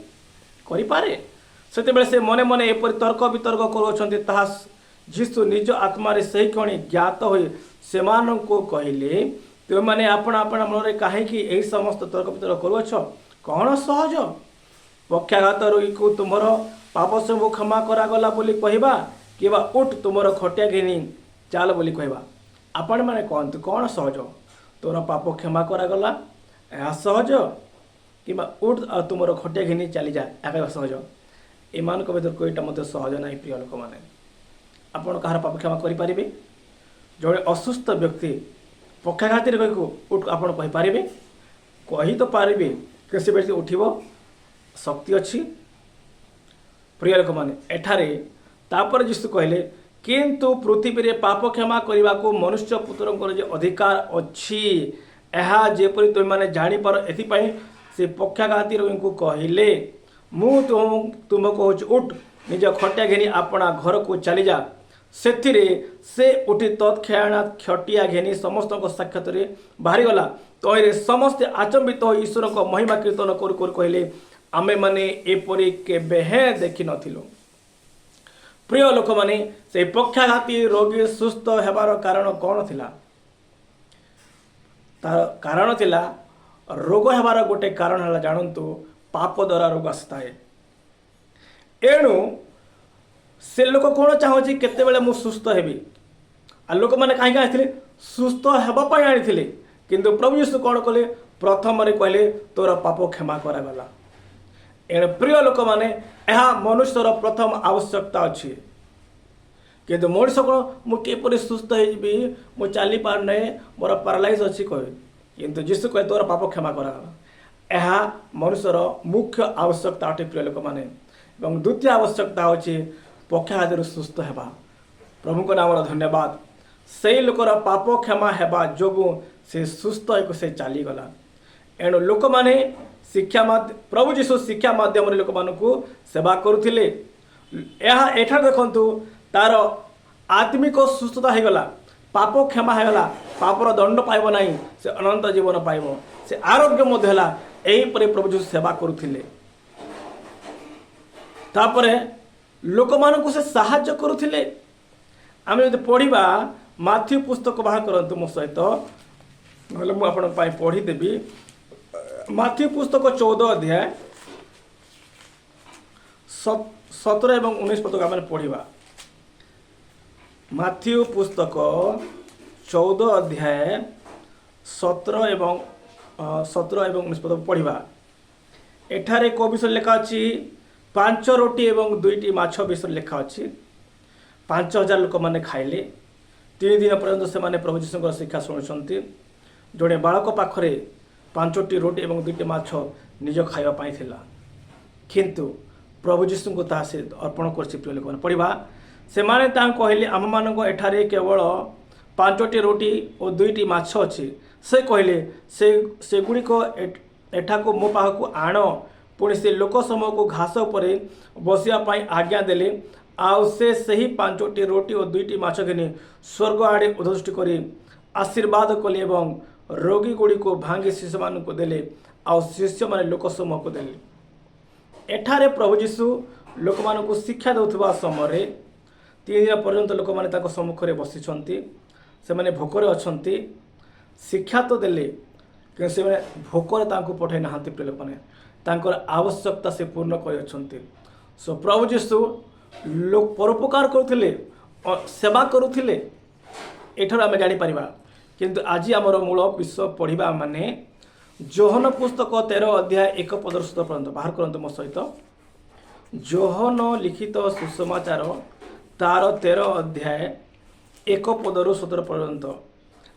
S1: କରିପାରେ?" ସେତେବେଳେ ସେ ମନେ ମନେ ଏପରି ତର୍କ ବିତର୍କ କରୁଅଛନ୍ତି, ତାହା ଯୀଶୁ ନିଜ ଆତ୍ମାରେ ସେହି କ୍ଷଣି ଜ୍ଞାତ ହୋଇ ସେମାନଙ୍କୁ କହିଲେ, "ତୁମେମାନେ ଆପଣା ଆପଣା ମନରେ କାହିଁକି ଏହି ସମସ୍ତ ତର୍କ ବିତର୍କ କରୁଅଛ? କ'ଣ ସହଜ, ପକ୍ଷାଘାତ ରୋଗୀକୁ ତୁମର ପାପ ସବୁ କ୍ଷମା କରାଗଲା ବୋଲି କହିବା, କିମ୍ବା ଉଠ, ତୁମର ଖଟିଆ ଘେନି ଚାଲ ବୋଲି କହିବା? ଆପଣମାନେ କହନ୍ତୁ, କ'ଣ ସହଜ? ତୋର ପାପ କ୍ଷମା କରାଗଲା, ଏହା ସହଜ, କିମ୍ବା ଉଠ ଆଉ ତୁମର ଖଟିଆ ଘେନି ଚାଲିଯା, ଏହା କହିବା ସହଜ? ଏମାନଙ୍କ ଭିତରୁ କୋଇଟା ମଧ୍ୟ ସହଜ ନାହିଁ। ପ୍ରିୟ ଲୋକମାନେ, ଆପଣ କାହାର ପାପ କ୍ଷମା କରିପାରିବେ? ଜଣେ ଅସୁସ୍ଥ ବ୍ୟକ୍ତି, ପକ୍ଷାଘାତୀ ରୋଗୀକୁ ଉଠ ଆପଣ କହିପାରିବେ? କହି ତ ପାରିବେ, କିନ୍ତୁ ସେ ବ୍ୟକ୍ତି ଉଠିବ ଶକ୍ତି ଅଛି? ପ୍ରିୟ ଲୋକମାନେ, ଏଠାରେ ତାପରେ ଯୀଶୁ କହିଲେ, "କିନ୍ତୁ ପୃଥିବୀରେ ପାପ କ୍ଷମା କରିବାକୁ ମନୁଷ୍ୟ ପୁତ୍ରଙ୍କର ଯେ ଅଧିକାର ଅଛି, ଏହା ଯେପରି ତୁମେମାନେ ଜାଣିପାର, ଏଥିପାଇଁ ସେ ପକ୍ଷାଘାତୀ ରୋଗୀଙ୍କୁ କହିଲେ, ମୁଁ ତୁମକୁ କହୁଛି, ଉଠ, ନିଜ ଖଟିଆ ଘେନି ଆପଣା ଘରକୁ ଚାଲିଯା।" ସେଥିରେ ସେ ଉଠି ତତ୍କ୍ଷଣାତ୍ ଖଟିଆ ଘେନି ସମସ୍ତଙ୍କ ସାକ୍ଷାତରେ ବାହାରିଗଲା। ତହିଁରେ ସମସ୍ତେ ଆଚମ୍ବିତ ହୋଇ ଈଶ୍ୱରଙ୍କ ମହିମା କୀର୍ତ୍ତନ କରୁ କରୁ କହିଲେ, "ଆମେମାନେ ଏପରି କେବେ ହେଁ ଦେଖିନଥିଲୁ।" ପ୍ରିୟ ଲୋକମାନେ, ସେଇ ପକ୍ଷାଘାତୀ ରୋଗୀ ସୁସ୍ଥ ହେବାର କାରଣ କ'ଣ ଥିଲା? ତାର କାରଣ ଥିଲା, ରୋଗ ହେବାର ଗୋଟେ କାରଣ ହେଲା, ଜାଣନ୍ତୁ, ପାପ ଦ୍ୱାରା ରୋଗ ଆସିଥାଏ। ଏଣୁ ସେ ଲୋକ କ'ଣ ଚାହୁଁଛି? କେତେବେଳେ ମୁଁ ସୁସ୍ଥ ହେବି। ଆଉ ଲୋକମାନେ କାହିଁକି ଆସିଥିଲେ? ସୁସ୍ଥ ହେବା ପାଇଁ ଆଣିଥିଲେ। କିନ୍ତୁ ପ୍ରଭୁ ଯୀଶୁ କ'ଣ କଲେ? ପ୍ରଥମରେ କହିଲେ, "ତୋର ପାପ କ୍ଷମା କରାଗଲା।" ଏଣୁ ପ୍ରିୟ ଲୋକମାନେ, ଏହା ମନୁଷ୍ୟର ପ୍ରଥମ ଆବଶ୍ୟକତା ଅଛି। କିନ୍ତୁ ମଣିଷ କ'ଣ, ମୁଁ କିପରି ସୁସ୍ଥ ହେଇଯିବି, ମୁଁ ଚାଲିପାରୁନାହିଁ, ମୋର ପାରାଲାଇଜ୍ ଅଛି କହେ। କିନ୍ତୁ ଯୀଶୁ କହେ, ତୋର ପାପ କ୍ଷମା କରାଗଲା। ଏହା ମନୁଷ୍ୟର ମୁଖ୍ୟ ଆବଶ୍ୟକତା ଅଟେ, ପ୍ରିୟ ଲୋକମାନେ। ଏବଂ ଦ୍ୱିତୀୟ ଆବଶ୍ୟକତା ହେଉଛି ପକ୍ଷାଘାତରୁ ସୁସ୍ଥ ହେବା। ପ୍ରଭୁଙ୍କ ନାମର ଧନ୍ୟବାଦ। ସେଇ ଲୋକର ପାପ କ୍ଷମା ହେବା ଯୋଗୁଁ ସେ ସୁସ୍ଥ ହେଇକି ସେ ଚାଲିଗଲା। ଏଣୁ ଲୋକମାନେ ଶିକ୍ଷା ମାଧ୍ୟ ପ୍ରଭୁ ଯୀଶୁ ଶିକ୍ଷା ମାଧ୍ୟମରେ ଲୋକମାନଙ୍କୁ ସେବା କରୁଥିଲେ। ଏହା ଏଠାରେ ଦେଖନ୍ତୁ, ତାର ଆତ୍ମିକ ସୁସ୍ଥତା ହେଇଗଲା, ପାପ କ୍ଷମା ହେଇଗଲା, ପାପର ଦଣ୍ଡ ପାଇବ ନାହିଁ, ସେ ଅନନ୍ତ ଜୀବନ ପାଇବ, ସେ ଆରୋଗ୍ୟ ମଧ୍ୟ ହେଲା। ଏହିପରି ପ୍ରଭୁ ଯୀଶୁ ସେବା କରୁଥିଲେ। ତାପରେ ଲୋକମାନଙ୍କୁ ସେ ସାହାଯ୍ୟ କରୁଥିଲେ। ଆମେ ଯଦି ପଢ଼ିବା, ମାଥ୍ୟୁ ପୁସ୍ତକ ବାହାର କରନ୍ତୁ ମୋ ସହିତ, ନହେଲେ ମୁଁ ଆପଣଙ୍କ ପାଇଁ ପଢ଼ିଦେବି। ମାଥ୍ୟୁ ପୁସ୍ତକ 14 ଅଧ୍ୟାୟ 17 ଏବଂ 19 ପଦକୁ ଆମେ ପଢ଼ିବା। ମାଥ୍ୟୁ ପୁସ୍ତକ 14 ଅଧ୍ୟାୟ 17 ଏବଂ 19 ପଦ ପଢ଼ିବା। ଏଠାରେ କୋଉ ବିଷୟରେ ଲେଖା ଅଛି? ପାଞ୍ଚ ରୋଟି ଏବଂ ଦୁଇଟି ମାଛ ବିଷୟରେ ଲେଖା ଅଛି। 5000 ଲୋକମାନେ ଖାଇଲେ। 3 ଦିନ ପର୍ଯ୍ୟନ୍ତ ସେମାନେ ପ୍ରଭୁ ଯୀଶୁଙ୍କର ଶିକ୍ଷା ଶୁଣୁଛନ୍ତି। ଜଣେ ବାଳକ ପାଖରେ ପାଞ୍ଚଟି ରୋଟି ଏବଂ ଦୁଇଟି ମାଛ ନିଜ ଖାଇବା ପାଇଁ ଥିଲା, କିନ୍ତୁ ପ୍ରଭୁ ଯୀଶୁଙ୍କୁ ତାହା ସେ ଅର୍ପଣ କରିଛି। ପ୍ରିୟ ଲୋକମାନେ, ପଢ଼ିବା। ସେମାନେ ତାଙ୍କୁ କହିଲେ, ଆମମାନଙ୍କ ଏଠାରେ କେବଳ ପାଞ୍ଚଟି ରୋଟି ଓ ଦୁଇଟି ମାଛ ଅଛି। ସେ କହିଲେ, ସେଗୁଡ଼ିକ ଏଠାକୁ ମୋ ପାଖକୁ ଆଣ। ପୁଣି ସେ ଲୋକ ସମୂହକୁ ଘାସ ଉପରେ ବସିବା ପାଇଁ ଆଜ୍ଞା ଦେଲେ। ଆଉ ସେ ସେହି ପାଞ୍ଚଟି ରୋଟି ଓ ଦୁଇଟି ମାଛ ଘେନି ସ୍ୱର୍ଗ ଆଡ଼େ ଉଦ୍ଦୃଷ୍ଟି କରି ଆଶୀର୍ବାଦ କଲେ ଏବଂ ରୋଟି ଗୁଡ଼ିକୁ ଭାଙ୍ଗି ଶିଷ୍ୟମାନଙ୍କୁ ଦେଲେ, ଆଉ ଶିଷ୍ୟମାନେ ଲୋକ ସମୂହକୁ ଦେଲେ। ଏଠାରେ ପ୍ରଭୁ ଯୀଶୁ ଲୋକମାନଙ୍କୁ ଶିକ୍ଷା ଦେଉଥିବା ସମୟରେ 3 ଦିନ ପର୍ଯ୍ୟନ୍ତ ଲୋକମାନେ ତାଙ୍କ ସମ୍ମୁଖରେ ବସିଛନ୍ତି। ସେମାନେ ଭୋକରେ ଅଛନ୍ତି। ଶିକ୍ଷା ତ ଦେଲେ, କିନ୍ତୁ ସେମାନେ ଭୋକରେ ତାଙ୍କୁ ପଠାଇ ନାହାନ୍ତି। ପ୍ରିୟ ଲୋକମାନେ, ତାଙ୍କର ଆବଶ୍ୟକତା ସେ ପୂର୍ଣ୍ଣ କରିଅଛନ୍ତି। ସୋ ପ୍ରଭୁ ଯୀଶୁ ପରୋପକାର କରୁଥିଲେ, ସେବା କରୁଥିଲେ, ଏଠାରୁ ଆମେ ଜାଣିପାରିବା। କିନ୍ତୁ ଆଜି ଆମର ମୂଳ ବିଷୟ ପଢ଼ିବା ମାନେ ଯୋହନ ପୁସ୍ତକ 13 ଅଧ୍ୟାୟ 1 ପଦରୁ 17 ପର୍ଯ୍ୟନ୍ତ। ବାହାର କରନ୍ତୁ ମୋ ସହିତ। ଯୋହନ ଲିଖିତ ସୁସମାଚାର ତାର 13 ଅଧ୍ୟାୟ 1 ପଦରୁ 17 ପର୍ଯ୍ୟନ୍ତ।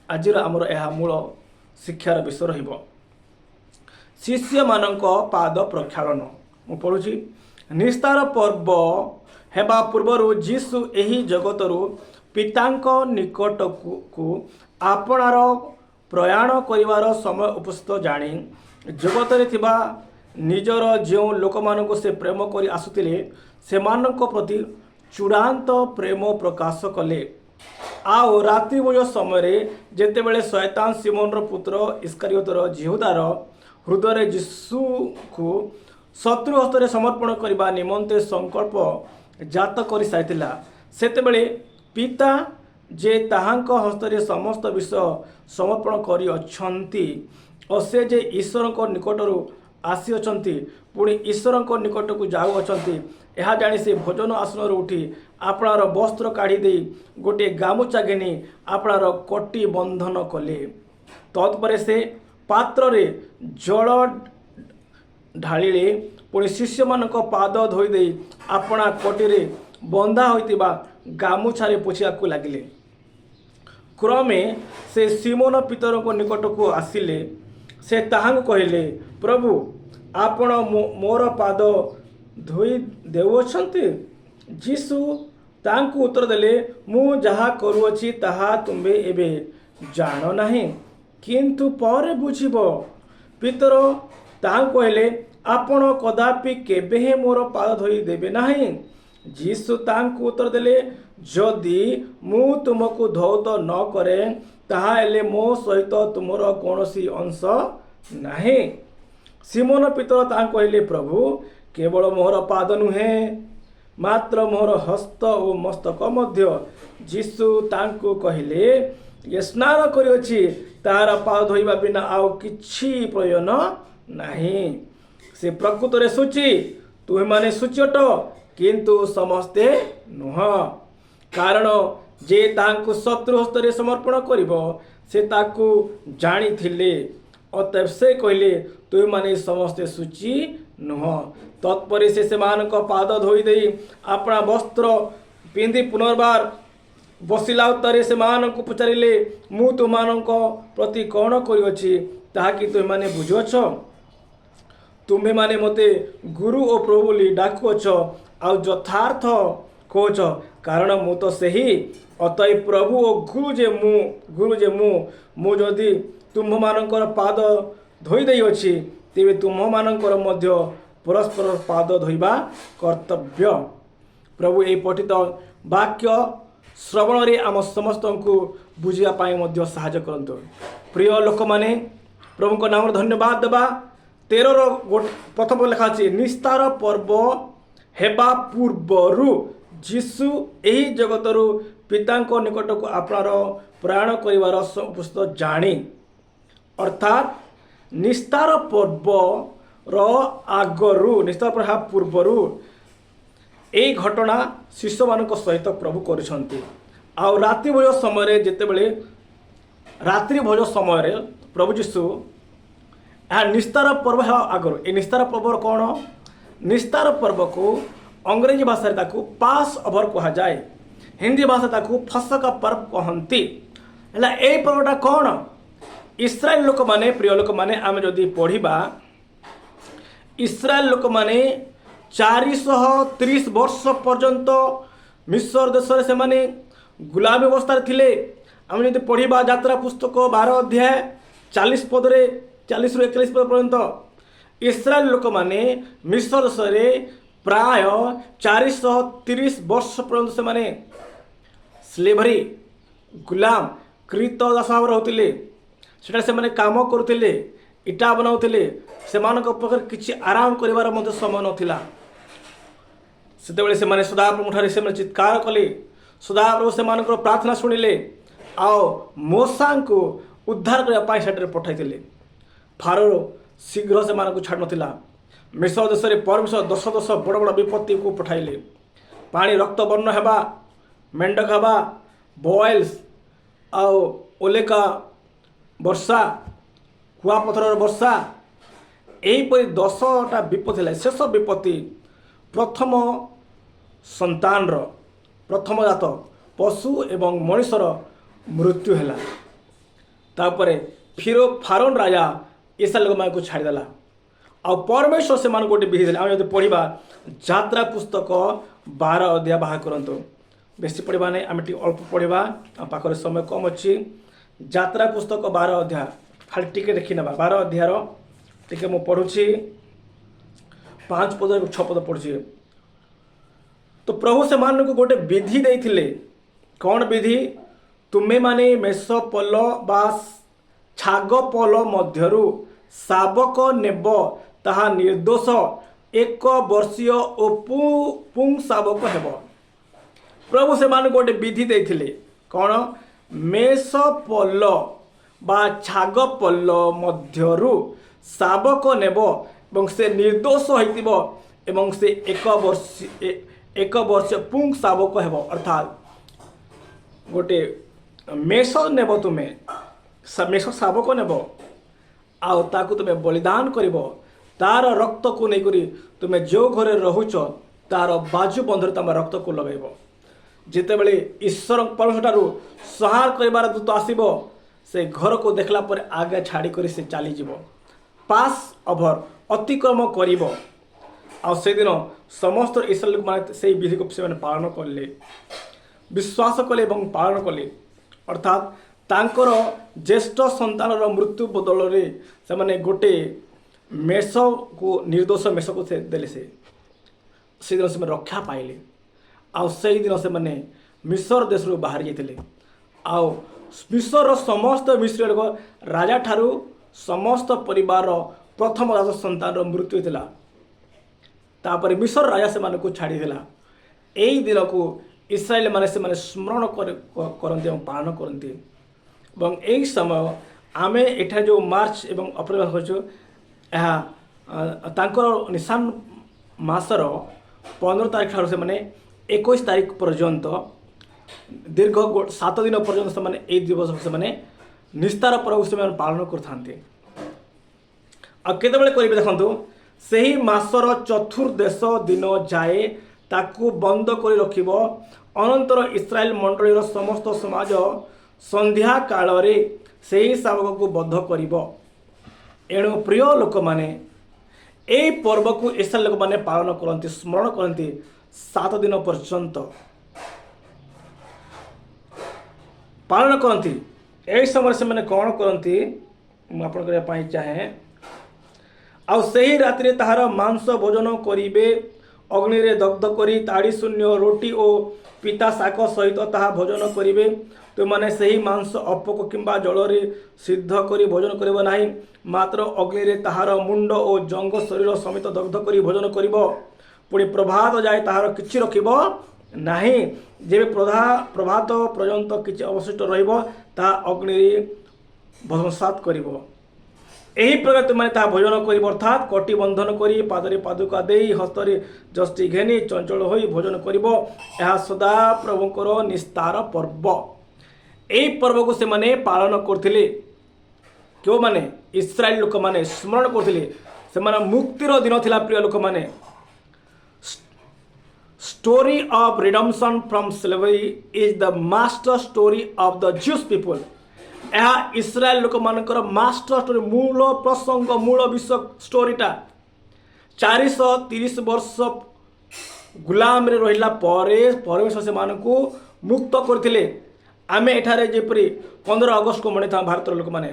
S1: ଆଜିର ଆମର ଏହା ମୂଳ ଶିକ୍ଷାର ବିଷୟ ରହିବ, ଶିଷ୍ୟମାନଙ୍କ ପାଦ ପ୍ରକ୍ଷାଳନ। ମୁଁ ପଢ଼ୁଛି। ନିସ୍ତାର ପର୍ବ ହେବା ପୂର୍ବରୁ ଯୀଶୁ ଏହି ଜଗତରୁ ପିତାଙ୍କ ନିକଟକୁ ଆପଣାର ପ୍ରୟାଣ କରିବାର ସମୟ ଉପସ୍ଥିତ ଜାଣି, ଜଗତରେ ଥିବା ନିଜର ଯେଉଁ ଲୋକମାନଙ୍କୁ ସେ ପ୍ରେମ କରି ଆସୁଥିଲେ, ସେମାନଙ୍କ ପ୍ରତି ଚୂଡ଼ାନ୍ତ ପ୍ରେମ ପ୍ରକାଶ କଲେ। ଆଉ ରାତ୍ରିଭୋଜ ସମୟରେ ଯେତେବେଳେ ଶୟତାନ ସିମୋନର ପୁତ୍ର ଇସ୍କାରିୟତର ଯିହୁଦାର ହୃଦୟରେ ଯୀଶୁକୁ ଶତ୍ରୁ ହସ୍ତରେ ସମର୍ପଣ କରିବା ନିମନ୍ତେ ସଂକଳ୍ପ ଜାତ କରିସାରିଥିଲା, ସେତେବେଳେ ପିତା ଯେ ତାହାଙ୍କ ହସ୍ତରେ ସମସ୍ତ ବିଷୟ ସମର୍ପଣ କରିଅଛନ୍ତି ଓ ସେ ଯେ ଈଶ୍ୱରଙ୍କ ନିକଟରୁ ଆସିଅଛନ୍ତି, ପୁଣି ଈଶ୍ୱରଙ୍କ ନିକଟକୁ ଯାଉଅଛନ୍ତି, ଏହା ଜାଣି ସେ ଭୋଜନ ଆସନରୁ ଉଠି ଆପଣାର ବସ୍ତ୍ର କାଢ଼ି ଦେଇ ଗୋଟିଏ ଗାମୁଛା ଘେନି ଆପଣାର କଟି ବନ୍ଧନ କଲେ। ତତ୍ପରେ ସେ ପାତ୍ରରେ ଜଳ ଢାଳିଲେ। ପୁଣି ଶିଷ୍ୟମାନଙ୍କ ପାଦ ଧୋଇଦେଇ ଆପଣା କଟିରେ ବନ୍ଧା ହୋଇଥିବା ଗାମୁଛାରେ ପୋଛିବାକୁ ଲାଗିଲେ। କ୍ରମେ ସେ ସିମୋନ ପିତରଙ୍କ ନିକଟକୁ ଆସିଲେ। ସେ ତାହାଙ୍କୁ କହିଲେ, ପ୍ରଭୁ, ଆପଣ ମୋର ପାଦ ଧୋଇ ଦେଉଅଛନ୍ତି? ଯୀଶୁ ତାଙ୍କୁ ଉତ୍ତର ଦେଲେ, ମୁଁ ଯାହା କରୁଅଛି, ତାହା ତୁମ୍ଭେ ଏବେ ଜାଣ ନାହିଁ, କିନ୍ତୁ ପରେ ବୁଝିବ। ପିତର ତାହାଙ୍କୁ କହିଲେ, ଆପଣ କଦାପି କେବେ ହେଁ ମୋର ପାଦ ଧୋଇ ଦେବେ ନାହିଁ। ଯୀଶୁ ତାଙ୍କୁ ଉତ୍ତର ଦେଲେ, ଯଦି ମୁଁ ତୁମକୁ ଧୌତ ନ କରେ, ତାହାହେଲେ ମୋ ସହିତ ତୁମର କୌଣସି ଅଂଶ ନାହିଁ। ସିମୋନ ପିତର ତାହାଙ୍କୁ କହିଲେ, ପ୍ରଭୁ, କେବଳ ମୋହର ପାଦ ନୁହେଁ, ମାତ୍ର ମୋହର ହସ୍ତ ଓ ମସ୍ତକ ମଧ୍ୟ। ଯୀଶୁ ତାଙ୍କୁ କହିଲେ, ଏ ସ୍ନାନ କରିଅଛି, ତାହାର ପାଦ ଧୋଇବା ବିନା ଆଉ କିଛି ପ୍ରୟୋଜନ ନାହିଁ। ସେ ପ୍ରକୃତରେ ଶୁଚି। ତୁମେମାନେ ଶୁଚି ଅଟ, କିନ୍ତୁ ସମସ୍ତେ ନୁହଁ। କାରଣ ଯେ ତାହାଙ୍କୁ ଶତ୍ରୁ ହସ୍ତରେ ସମର୍ପଣ କରିବ, ସେ ତାକୁ ଜାଣିଥିଲେ। ଅତଏବ ସେ କହିଲେ, ତୁମେମାନେ ସମସ୍ତେ ଶୁଚି ନୁହଁ। ତତ୍ପରେ ସେ ସେମାନଙ୍କ ପାଦ ଧୋଇ ଦେଇ ଆପଣା ବସ୍ତ୍ର ପିନ୍ଧି ପୁନର୍ବାର ବସିଲା ଉତ୍ତାରେ ସେମାନଙ୍କୁ ପଚାରିଲେ, "ମୁଁ ତୁମମାନଙ୍କ ପ୍ରତି କ'ଣ କରିଅଛି, ତାହା କି ତୁମେମାନେ ବୁଝୁଅଛ? ତୁମ୍ଭେମାନେ ମୋତେ ଗୁରୁ ଓ ପ୍ରଭୁ ବୋଲି ଡାକୁଅଛ, ଆଉ ଯଥାର୍ଥ କହୁଛ, କାରଣ ମୁଁ ତ ସେହି। ଅତଏବ ପ୍ରଭୁ ଓ ଗୁରୁ ଯେ ମୁଁ, ମୁଁ ଯଦି ତୁମ୍ଭମାନଙ୍କର ପାଦ ଧୋଇ ଦେଇଅଛି, ତେବେ ତୁମ୍ଭମାନଙ୍କର ମଧ୍ୟ ପରସ୍ପର ପାଦ ଧୋଇବା କର୍ତ୍ତବ୍ୟ।" ପ୍ରଭୁ ଏହି ପଠିତ ବାକ୍ୟ ଶ୍ରବଣରେ ଆମ ସମସ୍ତଙ୍କୁ ବୁଝିବା ପାଇଁ ମଧ୍ୟ ସାହାଯ୍ୟ କରନ୍ତୁ। ପ୍ରିୟ ଲୋକମାନେ, ପ୍ରଭୁଙ୍କ ନାମରେ ଧନ୍ୟବାଦ ଦେବା। 13ର ଗୋଟେ ପ୍ରଥମ ଲେଖା ଅଛି, ନିସ୍ତାର ପର୍ବ ହେବା ପୂର୍ବରୁ ଯୀଶୁ ଏହି ଜଗତରୁ ପିତାଙ୍କ ନିକଟକୁ ଆପଣାର ପ୍ରୟାଣ କରିବାର ଉପସ୍ଥିତ ଜାଣି। ଅର୍ଥାତ୍ ନିସ୍ତାର ପର୍ବର ଆଗରୁ, ନିସ୍ତାର ପର୍ବ ହେବା ପୂର୍ବରୁ ଏଇ ଘଟଣା ଶିଷ୍ୟମାନଙ୍କ ସହିତ ପ୍ରଭୁ କରୁଛନ୍ତି। ଆଉ ରାତ୍ରି ଭୋଜ ସମୟରେ, ଯେତେବେଳେ ରାତ୍ରି ଭୋଜ ସମୟରେ ପ୍ରଭୁ ଯୀଶୁ, ଏହା ନିସ୍ତାର ପର୍ବ ହେବା ଆଗରୁ। ଏ ନିସ୍ତାର ପର୍ବ କ'ଣ? ନିସ୍ତାର ପର୍ବକୁ ଅଂଗ୍ରେଜୀ ଭାଷାରେ ତାକୁ ପାସ୍ ଓଭର କୁହାଯାଏ। ହିନ୍ଦୀ ଭାଷା ତାକୁ ଫସକ ପର୍ବ କହନ୍ତି। ହେଲା, ଏଇ ପର୍ବଟା କ'ଣ? ଇସ୍ରାଏଲ ଲୋକମାନେ, ପ୍ରିୟ ଲୋକମାନେ, ଆମେ ଯଦି ପଢ଼ିବା, ଇସ୍ରାଏଲ ଲୋକମାନେ 430 ବର୍ଷ ପର୍ଯ୍ୟନ୍ତ ମିଶର ଦେଶରେ ସେମାନେ ଗୁଲାମୀ ଅବସ୍ଥାରେ ଥିଲେ। ଆମେ ଯଦି ପଢ଼ିବା ଯାତ୍ରା ପୁସ୍ତକ 12 ଅଧ୍ୟାୟ 40 ପଦରେ, 40ରୁ 41 ପଦ ପର୍ଯ୍ୟନ୍ତ, ଇସ୍ରାଏଲ ଲୋକମାନେ ମିଶର ଦେଶରେ ପ୍ରାୟ 430 ବର୍ଷ ପର୍ଯ୍ୟନ୍ତ ସେମାନେ ସ୍ଲେଭରି, ଗୁଲାମ, କ୍ରୀତ ଦାସ ଭାବରେ ରହୁଥିଲେ। ସେଠାରେ ସେମାନେ କାମ କରୁଥିଲେ, ଇଟା ବନାଉଥିଲେ। ସେମାନଙ୍କ ପାଖରେ କିଛି ଆରାମ କରିବାର ମଧ୍ୟ ସମୟ ନଥିଲା। ସେତେବେଳେ ସେମାନେ ସଦାପ୍ରଭୁଠାରେ ସେମାନେ ଚିତ୍କାର କଲେ। ସଦାପ୍ରଭୁ ସେମାନଙ୍କର ପ୍ରାର୍ଥନା ଶୁଣିଲେ ଆଉ ମୋଶାଙ୍କୁ ଉଦ୍ଧାର କରିବା ପାଇଁ ସେଠାରେ ପଠାଇଥିଲେ। ଫାରୋ ଶୀଘ୍ର ସେମାନଙ୍କୁ ଛାଡ଼ୁନଥିଲା। ମିଶର ଦେଶରେ ପରମେଶ୍ୱର ଦଶ ଦଶ ବଡ଼ ବଡ଼ ବିପତ୍ତିକୁ ପଠାଇଲେ। ପାଣି ରକ୍ତବର୍ଣ୍ଣ ହେବା, ମେଣ୍ଡକ ହେବା, ବଏଲ୍ସ ଆଉ ଓଲେକା ବର୍ଷା, କୁଆପଥରର ବର୍ଷା, ଏହିପରି 10ଟା ବିପତ୍ତି ହେଲା। ଶେଷ ବିପତ୍ତି ପ୍ରଥମ ସନ୍ତାନର, ପ୍ରଥମ ଜାତ ପଶୁ ଏବଂ ମଣିଷର ମୃତ୍ୟୁ ହେଲା। ତାପରେ ଫାରୋନ ରାଜା ଇସ୍ରାଏଲ ଲୋକମାନଙ୍କୁ ଛାଡ଼ିଦେଲା ଆଉ ପରମେଶ୍ୱର ସେମାନଙ୍କୁ ଗୋଟେ ବିଧି ଦେଲେ। ଆମେ ଯଦି ପଢ଼ିବା, ଯାତ୍ରା ପୁସ୍ତକ 12 ଅଧ୍ୟାୟ ବାହାର କରନ୍ତୁ। ବେଶୀ ପଢ଼ିବା ନାହିଁ, ଆମେ ଟିକେ ଅଳ୍ପ ପଢ଼ିବା, ଆମ ପାଖରେ ସମୟ କମ୍ ଅଛି। ଯାତ୍ରା ପୁସ୍ତକ 12 ଅଧ୍ୟାୟ ଖାଲି ଟିକେ ଦେଖିନେବା। 12 ଅଧ୍ୟାୟର ଟିକେ ମୁଁ ପଢ଼ୁଛି, 5 ପଦ, 6 ପଦ ପଢ଼ୁଛି। ତ ପ୍ରଭୁ ସେମାନଙ୍କୁ ଗୋଟେ ବିଧି ଦେଇଥିଲେ। କ'ଣ ବିଧି? "ତୁମେମାନେ ମେଷ ପଲ ବା ଛାଗ ପଲ ମଧ୍ୟରୁ ଶାବକ ନେବ। ତାହା ନିର୍ଦ୍ଦୋଷ, ଏକ ବର୍ଷୀୟ ଓ ପୁଂ ଶାବକ ହେବ।" ପ୍ରଭୁ ସେମାନଙ୍କୁ ଗୋଟେ ବିଧି ଦେଇଥିଲେ। କ'ଣ? ମେଷ ପଲ ବା ଛାଗ ପଲ ମଧ୍ୟରୁ ଶାବକ ନେବ ଏବଂ ସେ ନିର୍ଦ୍ଦୋଷ ହୋଇଥିବ ଏବଂ ସେ ଏକ ବର୍ଷ ପୁଂ ଶାବକ ହେବ। ଅର୍ଥାତ୍ ଗୋଟେ ମେଷ ନେବ ତୁମେ, ମେଷ ଶାବକ ନେବ ଆଉ ତାକୁ ତୁମେ ବଳିଦାନ କରିବ। ତାର ରକ୍ତକୁ ନେଇକରି ତୁମେ ଯେଉଁ ଘରେ ରହୁଛ, ତାର ବାଜୁ ବନ୍ଧରେ ତମ ରକ୍ତକୁ ଲଗାଇବ। ଯେତେବେଳେ ଈଶ୍ୱର ପରମେଶ୍ୱରଠାରୁ ସଂହାର କରିବାର ଦୂତ ଆସିବ, ସେ ଘରକୁ ଦେଖିଲା ପରେ ଆଗେ ଛାଡ଼ିକରି ସେ ଚାଲିଯିବ, ପାସ୍ ଓଭର, ଅତିକ୍ରମ କରିବ। ଆଉ ସେଦିନ ସମସ୍ତ ଇସ୍ରାଏଲ ଲୋକମାନେ ସେଇ ବିଧିକୁ ସେମାନେ ପାଳନ କଲେ, ବିଶ୍ୱାସ କଲେ ଏବଂ ପାଳନ କଲେ। ଅର୍ଥାତ୍ ତାଙ୍କର ଜ୍ୟେଷ୍ଠ ସନ୍ତାନର ମୃତ୍ୟୁ ବଦଳରେ ସେମାନେ ଗୋଟେ ମେଷକୁ, ନିର୍ଦ୍ଦୋଷ ମେଷକୁ ସେ ଦେଲେ। ସେଦିନ ସେମାନେ ରକ୍ଷା ପାଇଲେ ଆଉ ସେଇଦିନ ସେମାନେ ମିଶର ଦେଶରୁ ବାହାରି ଯାଇଥିଲେ। ଆଉ ମିଶରର ସମସ୍ତ ମିଶ୍ର ଲୋକ, ରାଜାଠାରୁ ସମସ୍ତ ପରିବାରର ପ୍ରଥମ ଜାତ ସନ୍ତାନର ମୃତ୍ୟୁ ହୋଇଥିଲା। ତାପରେ ମିଶର ରାଜା ସେମାନଙ୍କୁ ଛାଡ଼ିଦେଲା। ଏଇ ଦିନକୁ ଇସ୍ରାଏଲ ମାନେ ସେମାନେ ସ୍ମରଣ କରନ୍ତି ଏବଂ ପାଳନ କରନ୍ତି। ଏବଂ ଏହି ସମୟ ଆମେ ଏଠାରେ ଯେଉଁ ମାର୍ଚ୍ଚ ଏବଂ ଅପ୍ରିଲ ମାସ କରୁଛୁ, ଏହା ତାଙ୍କର ନିଶାନ ମାସର 15 ତାରିଖ ଠାରୁ ସେମାନେ 21 ତାରିଖ ପର୍ଯ୍ୟନ୍ତ, ଦୀର୍ଘ 7 ଦିନ ପର୍ଯ୍ୟନ୍ତ ସେମାନେ ଏଇ ଦିବସକୁ, ସେମାନେ ନିସ୍ତାର ପର୍ବକୁ ସେମାନେ ପାଳନ କରିଥାନ୍ତି। ଆଉ କେତେବେଳେ କରିବେ ଦେଖନ୍ତୁ, ସେହି ମାସର ଚତୁର୍ଦ୍ଦଶ ଦିନ ଯାଏ। ତାକୁ ବନ୍ଦ କରି ରଖିବ। ଅନନ୍ତର ଇସ୍ରାଏଲ ମଣ୍ଡଳୀର ସମସ୍ତ ସମାଜ ସନ୍ଧ୍ୟା କାଳରେ ସେହି ଶାବକକୁ ବଧ କରିବ। ଏଣୁ ପ୍ରିୟ ଲୋକମାନେ, ଏଇ ପର୍ବକୁ ଇସ୍ରାଏଲ ଲୋକମାନେ ପାଳନ କରନ୍ତି, ସ୍ମରଣ କରନ୍ତି 7 ଦିନ ପର୍ଯ୍ୟନ୍ତ ପାଳନ କରନ୍ତି। ଏହି ସମୟରେ ସେମାନେ କ'ଣ କରନ୍ତି, ମୁଁ ଆପଣ କରିବା ପାଇଁ ଚାହେଁ। ଆଉ ସେହି ରାତିରେ ତାହାର ମାଂସ ଭୋଜନ କରିବେ। ଅଗ୍ନିରେ ଦଗ୍ଧ କରି ତାଡ଼ି ଶୂନ୍ୟ ରୋଟି ଓ ପିତା ଶାକ ସହିତ ତାହା ଭୋଜନ କରିବେ। ତୁମେମାନେ ସେହି ମାଂସ ଅପକ କିମ୍ବା ଜଳରେ ସିଦ୍ଧ କରି ଭୋଜନ କରିବ ନାହିଁ, ମାତ୍ର ଅଗ୍ନିରେ ତାହାର ମୁଣ୍ଡ ଓ ଜଙ୍ଘ ଶରୀର ସମେତ ଦଗ୍ଧ କରି ଭୋଜନ କରିବ। ପୁଣି ପ୍ରଭାତ ଯାଏ ତାହାର କିଛି ରଖିବ ନାହିଁ। ଯେବେ ପ୍ରଭାତ ପର୍ଯ୍ୟନ୍ତ କିଛି ଅବଶିଷ୍ଟ ରହିବ, ତାହା ଅଗ୍ନିରେ ଭସ୍ମସାତ କରିବ। ଏହି ପ୍ରକାର ତୁମେ ତାହା ଭୋଜନ କରିବ, ଅର୍ଥାତ୍ କଟି ବନ୍ଧନ କରି, ପାଦରେ ପାଦୁକା ଦେଇ, ହସ୍ତରେ ଯଷ୍ଟି ଘେନି ଚଞ୍ଚଳ ହୋଇ ଭୋଜନ କରିବ। ଏହା ସଦା ପ୍ରଭୁଙ୍କର ନିସ୍ତାର ପର୍ବ। ଏହି ପର୍ବକୁ ସେମାନେ ପାଳନ କରୁଥିଲେ। କେଉଁମାନେ? ଇସ୍ରାଏଲ ଲୋକମାନେ ସ୍ମରଣ କରୁଥିଲେ। ସେମାନେ ମୁକ୍ତିର ଦିନ ଥିଲା। ପ୍ରିୟ ଲୋକମାନେ, story of redemption from slavery is the master story of the Jewish people. ଏହା ଇସ୍ରାଏଲ ଲୋକମାନଙ୍କର ମାଷ୍ଟର ଷ୍ଟୋରି, ମୂଳ ପ୍ରସଙ୍ଗ, ମୂଳ ବିଷୟ ଷ୍ଟୋରିଟା। 430 ବର୍ଷ ଗୁଲାମରେ ରହିଲା ପରେ ପରମେଶ୍ୱର ସେମାନଙ୍କୁ ମୁକ୍ତ କରିଥିଲେ। ଆମେ ଏଠାରେ ଯେପରି 15 ଅଗଷ୍ଟକୁ ମନେଇଥାଉ, ଭାରତର ଲୋକମାନେ,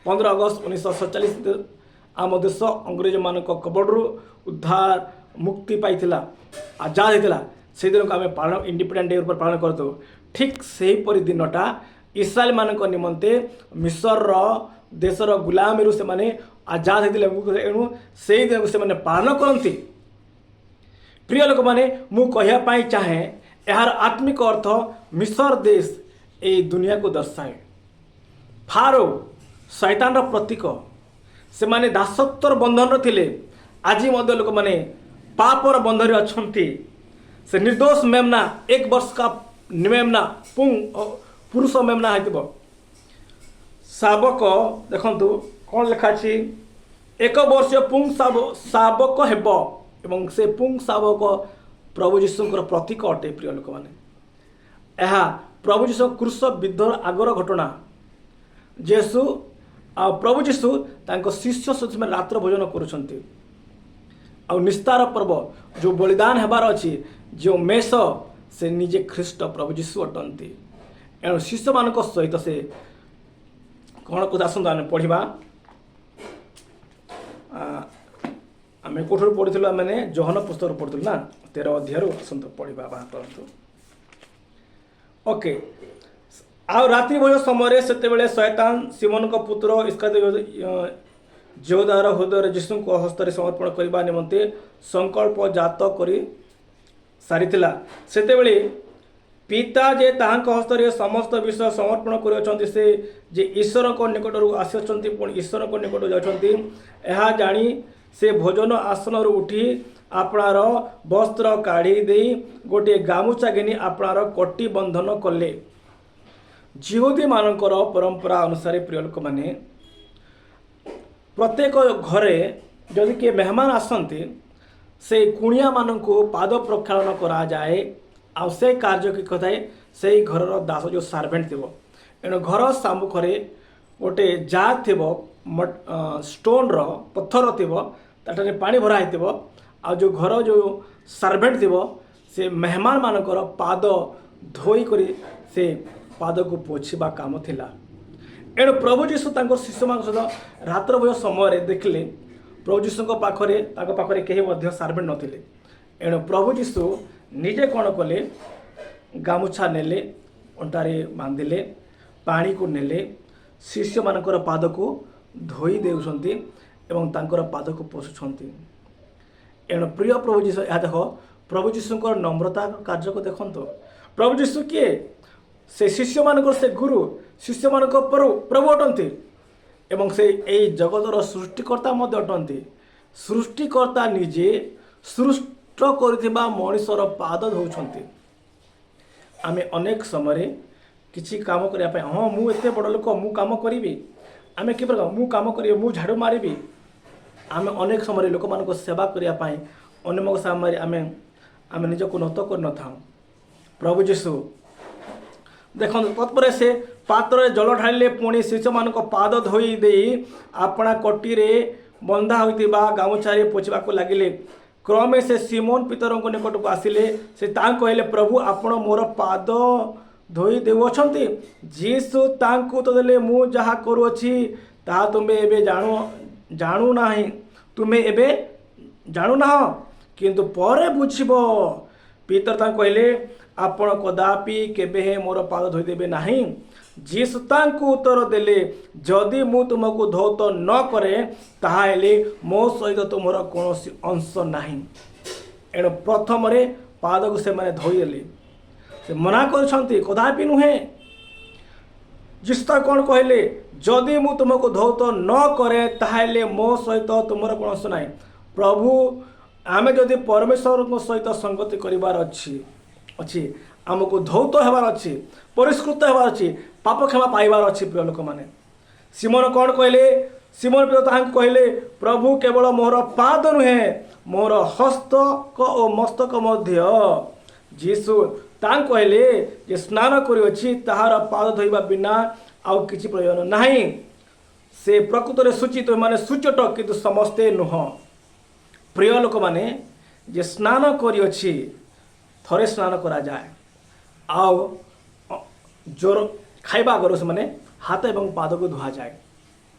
S1: 15 ଅଗଷ୍ଟ 1947 ଆମ ଦେଶ ଅଂଗ୍ରେଜମାନଙ୍କ କବଳରୁ ଉଦ୍ଧାର ମୁକ୍ତି ପାଇଥିଲା, ଆଜାଦ ହେଇଥିଲା। ସେଦିନକୁ ଆମେ ପାଳନ ଇଣ୍ଡିପେଣ୍ଡେଣ୍ଟ ଡେ ଉପରେ ପାଳନ କରିଥାଉ। ଠିକ୍ ସେହିପରି ଦିନଟା ଇସ୍ରାଏଲମାନଙ୍କ ନିମନ୍ତେ ମିଶରର ଦେଶର ଗୁଲାମୀରୁ ସେମାନେ ଆଜାଦ ହେଇଥିଲେ। ଏଣୁ ସେଇ ଦିନକୁ ସେମାନେ ପାଳନ କରନ୍ତି। ପ୍ରିୟ ଲୋକମାନେ, ମୁଁ କହିବା ପାଇଁ ଚାହେଁ, ଏହାର ଆତ୍ମିକ ଅର୍ଥ ମିଶର ଦେଶ ଏଇ ଦୁନିଆକୁ ଦର୍ଶାଏ। ଫାରୋ ଶୈତାନର ପ୍ରତୀକ। ସେମାନେ ଦାସତ୍ୱର ବନ୍ଧନରେ ଥିଲେ। ଆଜି ମଧ୍ୟ ଲୋକମାନେ ପାପର ବନ୍ଧନରେ ଅଛନ୍ତି। ସେ ନିର୍ଦ୍ଦୋଷ ମେମ୍ନା, एक वर्ष का ମେମ୍ନା, ପୁରୁଷ ମେମ୍ନା ହେଇଥିବ ଶାବକ। ଦେଖନ୍ତୁ କ'ଣ ଲେଖା ଅଛି, ଏକ ବର୍ଷୀୟ ପୁଂ ଶାବକ ହେବ ଏବଂ ସେ ପୁଂ ଶାବକ ପ୍ରଭୁ ଯୀଶୁଙ୍କର ପ୍ରତୀକ ଅଟେ। ପ୍ରିୟ ଲୋକମାନେ, ଏହା ପ୍ରଭୁ ଯୀଶୁ କ୍ରୁଶ ବିଦ୍ଧର ଆଗର ଘଟଣା। ଯୀଶୁ ଆଉ ପ୍ରଭୁ ଯୀଶୁ ତାଙ୍କ ଶିଷ୍ୟ ସହିତ ସେମାନେ ରାତ୍ର ଭୋଜନ କରୁଛନ୍ତି। ଆଉ ନିସ୍ତାର ପର୍ବ ଯେଉଁ ବଳିଦାନ ହେବାର ଅଛି, ଯେଉଁ ମେଷ, ସେ ନିଜେ ଖ୍ରୀଷ୍ଟ ପ୍ରଭୁ ଯୀଶୁ ଅଟନ୍ତି। ଏଣୁ ଶିଷ୍ୟମାନଙ୍କ ସହିତ ସେ କ'ଣ କହୁଛି, ଆସନ୍ତୁ ଆମେ ପଢ଼ିବା। ଆମେ କେଉଁଠାରୁ ପଢ଼ିଥିଲୁ? ଆମେ ଯୋହନ ପୁସ୍ତକରୁ ପଢ଼ିଥିଲୁ ନା, 13 ଅଧ୍ୟାୟରୁ। ଆସନ୍ତୁ ପଢ଼ିବା, ବାହାର କରନ୍ତୁ। ଓକେ। ଆଉ ରାତ୍ରି ଭୋଜନ ସମୟରେ ସେତେବେଳେ ଶୟତାନ ସିମନଙ୍କ ପୁତ୍ର ଇସ୍କାରିୟତ ଯିହୁଦାର ହୃଦୟରେ ଯୀଶୁଙ୍କ ହସ୍ତରେ ସମର୍ପଣ କରିବା ନିମନ୍ତେ ସଂକଳ୍ପ ଜାତ କରି ସାରିଥିଲା। ସେତେବେଳେ ପିତା ଯେ ତାହାଙ୍କ ହସ୍ତରେ ସମସ୍ତ ବିଷୟ ସମର୍ପଣ କରିଅଛନ୍ତି, ସେ ଯେ ଈଶ୍ୱରଙ୍କ ନିକଟରୁ ଆସିଅଛନ୍ତି, ପୁଣି ଈଶ୍ୱରଙ୍କ ନିକଟକୁ ଯାଉଛନ୍ତି, ଏହା ଜାଣି ସେ ଭୋଜନ ଆସନରୁ ଉଠି ଆପଣାର ବସ୍ତ୍ର କାଢ଼ି ଦେଇ ଗୋଟିଏ ଗାମୁଛା ଘେନି ଆପଣାର କଟି ବନ୍ଧନ କଲେ। ଯିହୁଦୀମାନଙ୍କର ପରମ୍ପରା ଅନୁସାରେ, ପ୍ରିୟ ଲୋକମାନେ, ପ୍ରତ୍ୟେକ ଘରେ ଯଦି କିଏ ମେହମାନ ଆସନ୍ତି, ସେ କୁଣିଆମାନଙ୍କୁ ପାଦ ପ୍ରକ୍ଷାଳନ କରାଯାଏ। ଆଉ ସେ କାର୍ଯ୍ୟ କି କରିଥାଏ? ସେଇ ଘରର ଦାସ, ଯେଉଁ ସାର୍ଭେଣ୍ଟ ଥିବ। ଏଣୁ ଘର ସମ୍ମୁଖରେ ଗୋଟେ ଜାର୍ ଥିବ, ଷ୍ଟୋନ୍ର ପଥର ଥିବ, ତାଠାରେ ପାଣି ଭରା ହେଇଥିବ। ଆଉ ଯେଉଁ ଘର ଯେଉଁ ସାର୍ଭେଣ୍ଟ ଥିବ, ସେ ମେହମାନମାନଙ୍କର ପାଦ ଧୋଇକରି ସେ ପାଦକୁ ପୋଛିବା କାମ ଥିଲା। ଏଣୁ ପ୍ରଭୁ ଯୀଶୁ ତାଙ୍କ ଶିଷ୍ୟମାନଙ୍କ ସହିତ ରାତ୍ର ଭୋଜନ ସମୟରେ ଦେଖିଲେ, ପ୍ରଭୁ ଯୀଶୁଙ୍କ ପାଖରେ, ତାଙ୍କ ପାଖରେ କେହି ମଧ୍ୟ ସାର୍ଭେଣ୍ଟ ନଥିଲେ। ଏଣୁ ପ୍ରଭୁ ଯୀଶୁ ନିଜେ କ'ଣ କଲେ? ଗାମୁଛା ନେଲେ, ଅଣ୍ଟାରେ ବାନ୍ଧିଲେ, ପାଣିକୁ ନେଲେ, ଶିଷ୍ୟମାନଙ୍କର ପାଦକୁ ଧୋଇ ଦେଉଛନ୍ତି ଏବଂ ତାଙ୍କର ପାଦକୁ ପୋଛୁଛନ୍ତି। ଏଣୁ ପ୍ରିୟ ପ୍ରଭୁ ଯୀଶୁ, ଏହା ଦେଖ, ପ୍ରଭୁ ଯୀଶୁଙ୍କର ନମ୍ରତା କାର୍ଯ୍ୟକୁ ଦେଖନ୍ତୁ। ପ୍ରଭୁ ଯୀଶୁ କିଏ? ସେ ଶିଷ୍ୟମାନଙ୍କର ସେ ଗୁରୁ, ଶିଷ୍ୟମାନଙ୍କ ପ୍ରଭୁ ଅଟନ୍ତି ଏବଂ ସେ ଏଇ ଜଗତର ସୃଷ୍ଟିକର୍ତ୍ତା ମଧ୍ୟ ଅଟନ୍ତି। ସୃଷ୍ଟିକର୍ତ୍ତା ନିଜେ ସୃଷ୍ଟ କରିଥିବା ମଣିଷର ପାଦ ଧୋଉଛନ୍ତି। ଆମେ ଅନେକ ସମୟରେ କିଛି କାମ କରିବା ପାଇଁ, ହଁ, ମୁଁ ଏତେ ବଡ଼ ଲୋକ, ମୁଁ କାମ କରିବି। ଆମେ କି ପ୍ରକାର, ମୁଁ କାମ କରିବି, ମୁଁ ଝାଡ଼ୁ ମାରିବି। ଆମେ ଅନେକ ସମୟରେ ଲୋକମାନଙ୍କୁ ସେବା କରିବା ପାଇଁ ଅନ୍ୟମାନଙ୍କ ସମୟରେ ଆମେ ଆମେ ନିଜକୁ ନତ କରିନଥାଉ। ପ୍ରଭୁ ଯୀଶୁ ଦେଖନ୍ତୁ, ତତ୍ପରେ ସେ ପାତ୍ରରେ ଜଳ ଢାଳିଲେ, ପୁଣି ଶିଷ୍ୟମାନଙ୍କ ପାଦ ଧୋଇ ଦେଇ ଆପଣା କଟିରେ ବନ୍ଧା ହୋଇଥିବା ଗାମୁଛାରେ ପୋଛିବାକୁ ଲାଗିଲେ। କ୍ରମେ ସେ ସିମୋନ ପିତରଙ୍କ ନିକଟକୁ ଆସିଲେ। ସେ ତାଙ୍କୁ କହିଲେ, "ପ୍ରଭୁ, ଆପଣ ମୋର ପାଦ ଧୋଇ ଦେଉଅଛନ୍ତି?" ଯୀଶୁ ତାଙ୍କୁ ଉତ୍ତର ଦେଲେ, "ମୁଁ ଯାହା କରୁଅଛି, ତାହା ତୁମେ ଏବେ ଜାଣୁନାହିଁ, ତୁମେ ଏବେ ଜାଣୁନାହ, କିନ୍ତୁ ପରେ ବୁଝିବ।" ପିତର ତାଙ୍କୁ କହିଲେ, "ଆପଣ କଦାପି କେବେ ହେଁ ମୋର ପାଦ ଧୋଇଦେବେ ନାହିଁ।" ଯୀଶୁ ତାଙ୍କୁ ଉତ୍ତର ଦେଲେ, "ଯଦି ମୁଁ ତୁମକୁ ଧୌତ ନ କରେ, ତାହେଲେ ମୋ ସହିତ ତୁମର କୌଣସି ଅଂଶ ନାହିଁ।" ଏଣୁ ପ୍ରଥମରେ ପାଦକୁ ସେମାନେ ଧୋଇଦେଲେ। ସେ ମନା କରୁଛନ୍ତି, କଦାପି ନୁହେଁ। ଯୀଶୁ ତାକୁ କ'ଣ କହିଲେ? "ଯଦି ମୁଁ ତୁମକୁ ଧୌତ ନ କରେ, ତାହେଲେ ମୋ ସହିତ ତୁମର କୌଣସି ନାହିଁ।" ପ୍ରଭୁ, ଆମେ ଯଦି ପରମେଶ୍ୱରଙ୍କ ସହିତ ସଙ୍ଗତି କରିବାର ଅଛି, ଆମକୁ ଧୌତ ହେବାର ଅଛି, ପରିଷ୍କୃତ ହେବାର ଅଛି, ପାପ କ୍ଷମା ପାଇବାର ଅଛି। ପ୍ରିୟ ଲୋକମାନେ, ସିମନ କ'ଣ କହିଲେ? ସିମନ ପିତର ତାହାଙ୍କୁ କହିଲେ, "ପ୍ରଭୁ, କେବଳ ମୋର ପାଦ ନୁହେଁ, ମୋର ହସ୍ତକ ଓ ମସ୍ତକ ମଧ୍ୟ।" ଯୀଶୁ ତାଙ୍କୁ କହିଲେ, "ଯେ ସ୍ନାନ କରିଅଛି, ତାହାର ପାଦ ଧୋଇବା ବିନା ଆଉ କିଛି ପ୍ରୟୋଜନ ନାହିଁ। ସେ ପ୍ରକୃତରେ ଶୁଚି। ତୁମେମାନେ ଶୁଚି ଅଟ, କିନ୍ତୁ ସମସ୍ତେ ନୁହଁ।" ପ୍ରିୟ ଲୋକମାନେ, ଯେ ସ୍ନାନ କରିଅଛି, ଥରେ ସ୍ନାନ କରାଯାଏ ଆଉ ଜ୍ୱର ଖାଇବା ଆଗରୁ ସେମାନେ ହାତ ଏବଂ ପାଦକୁ ଧୁଆଯାଏ।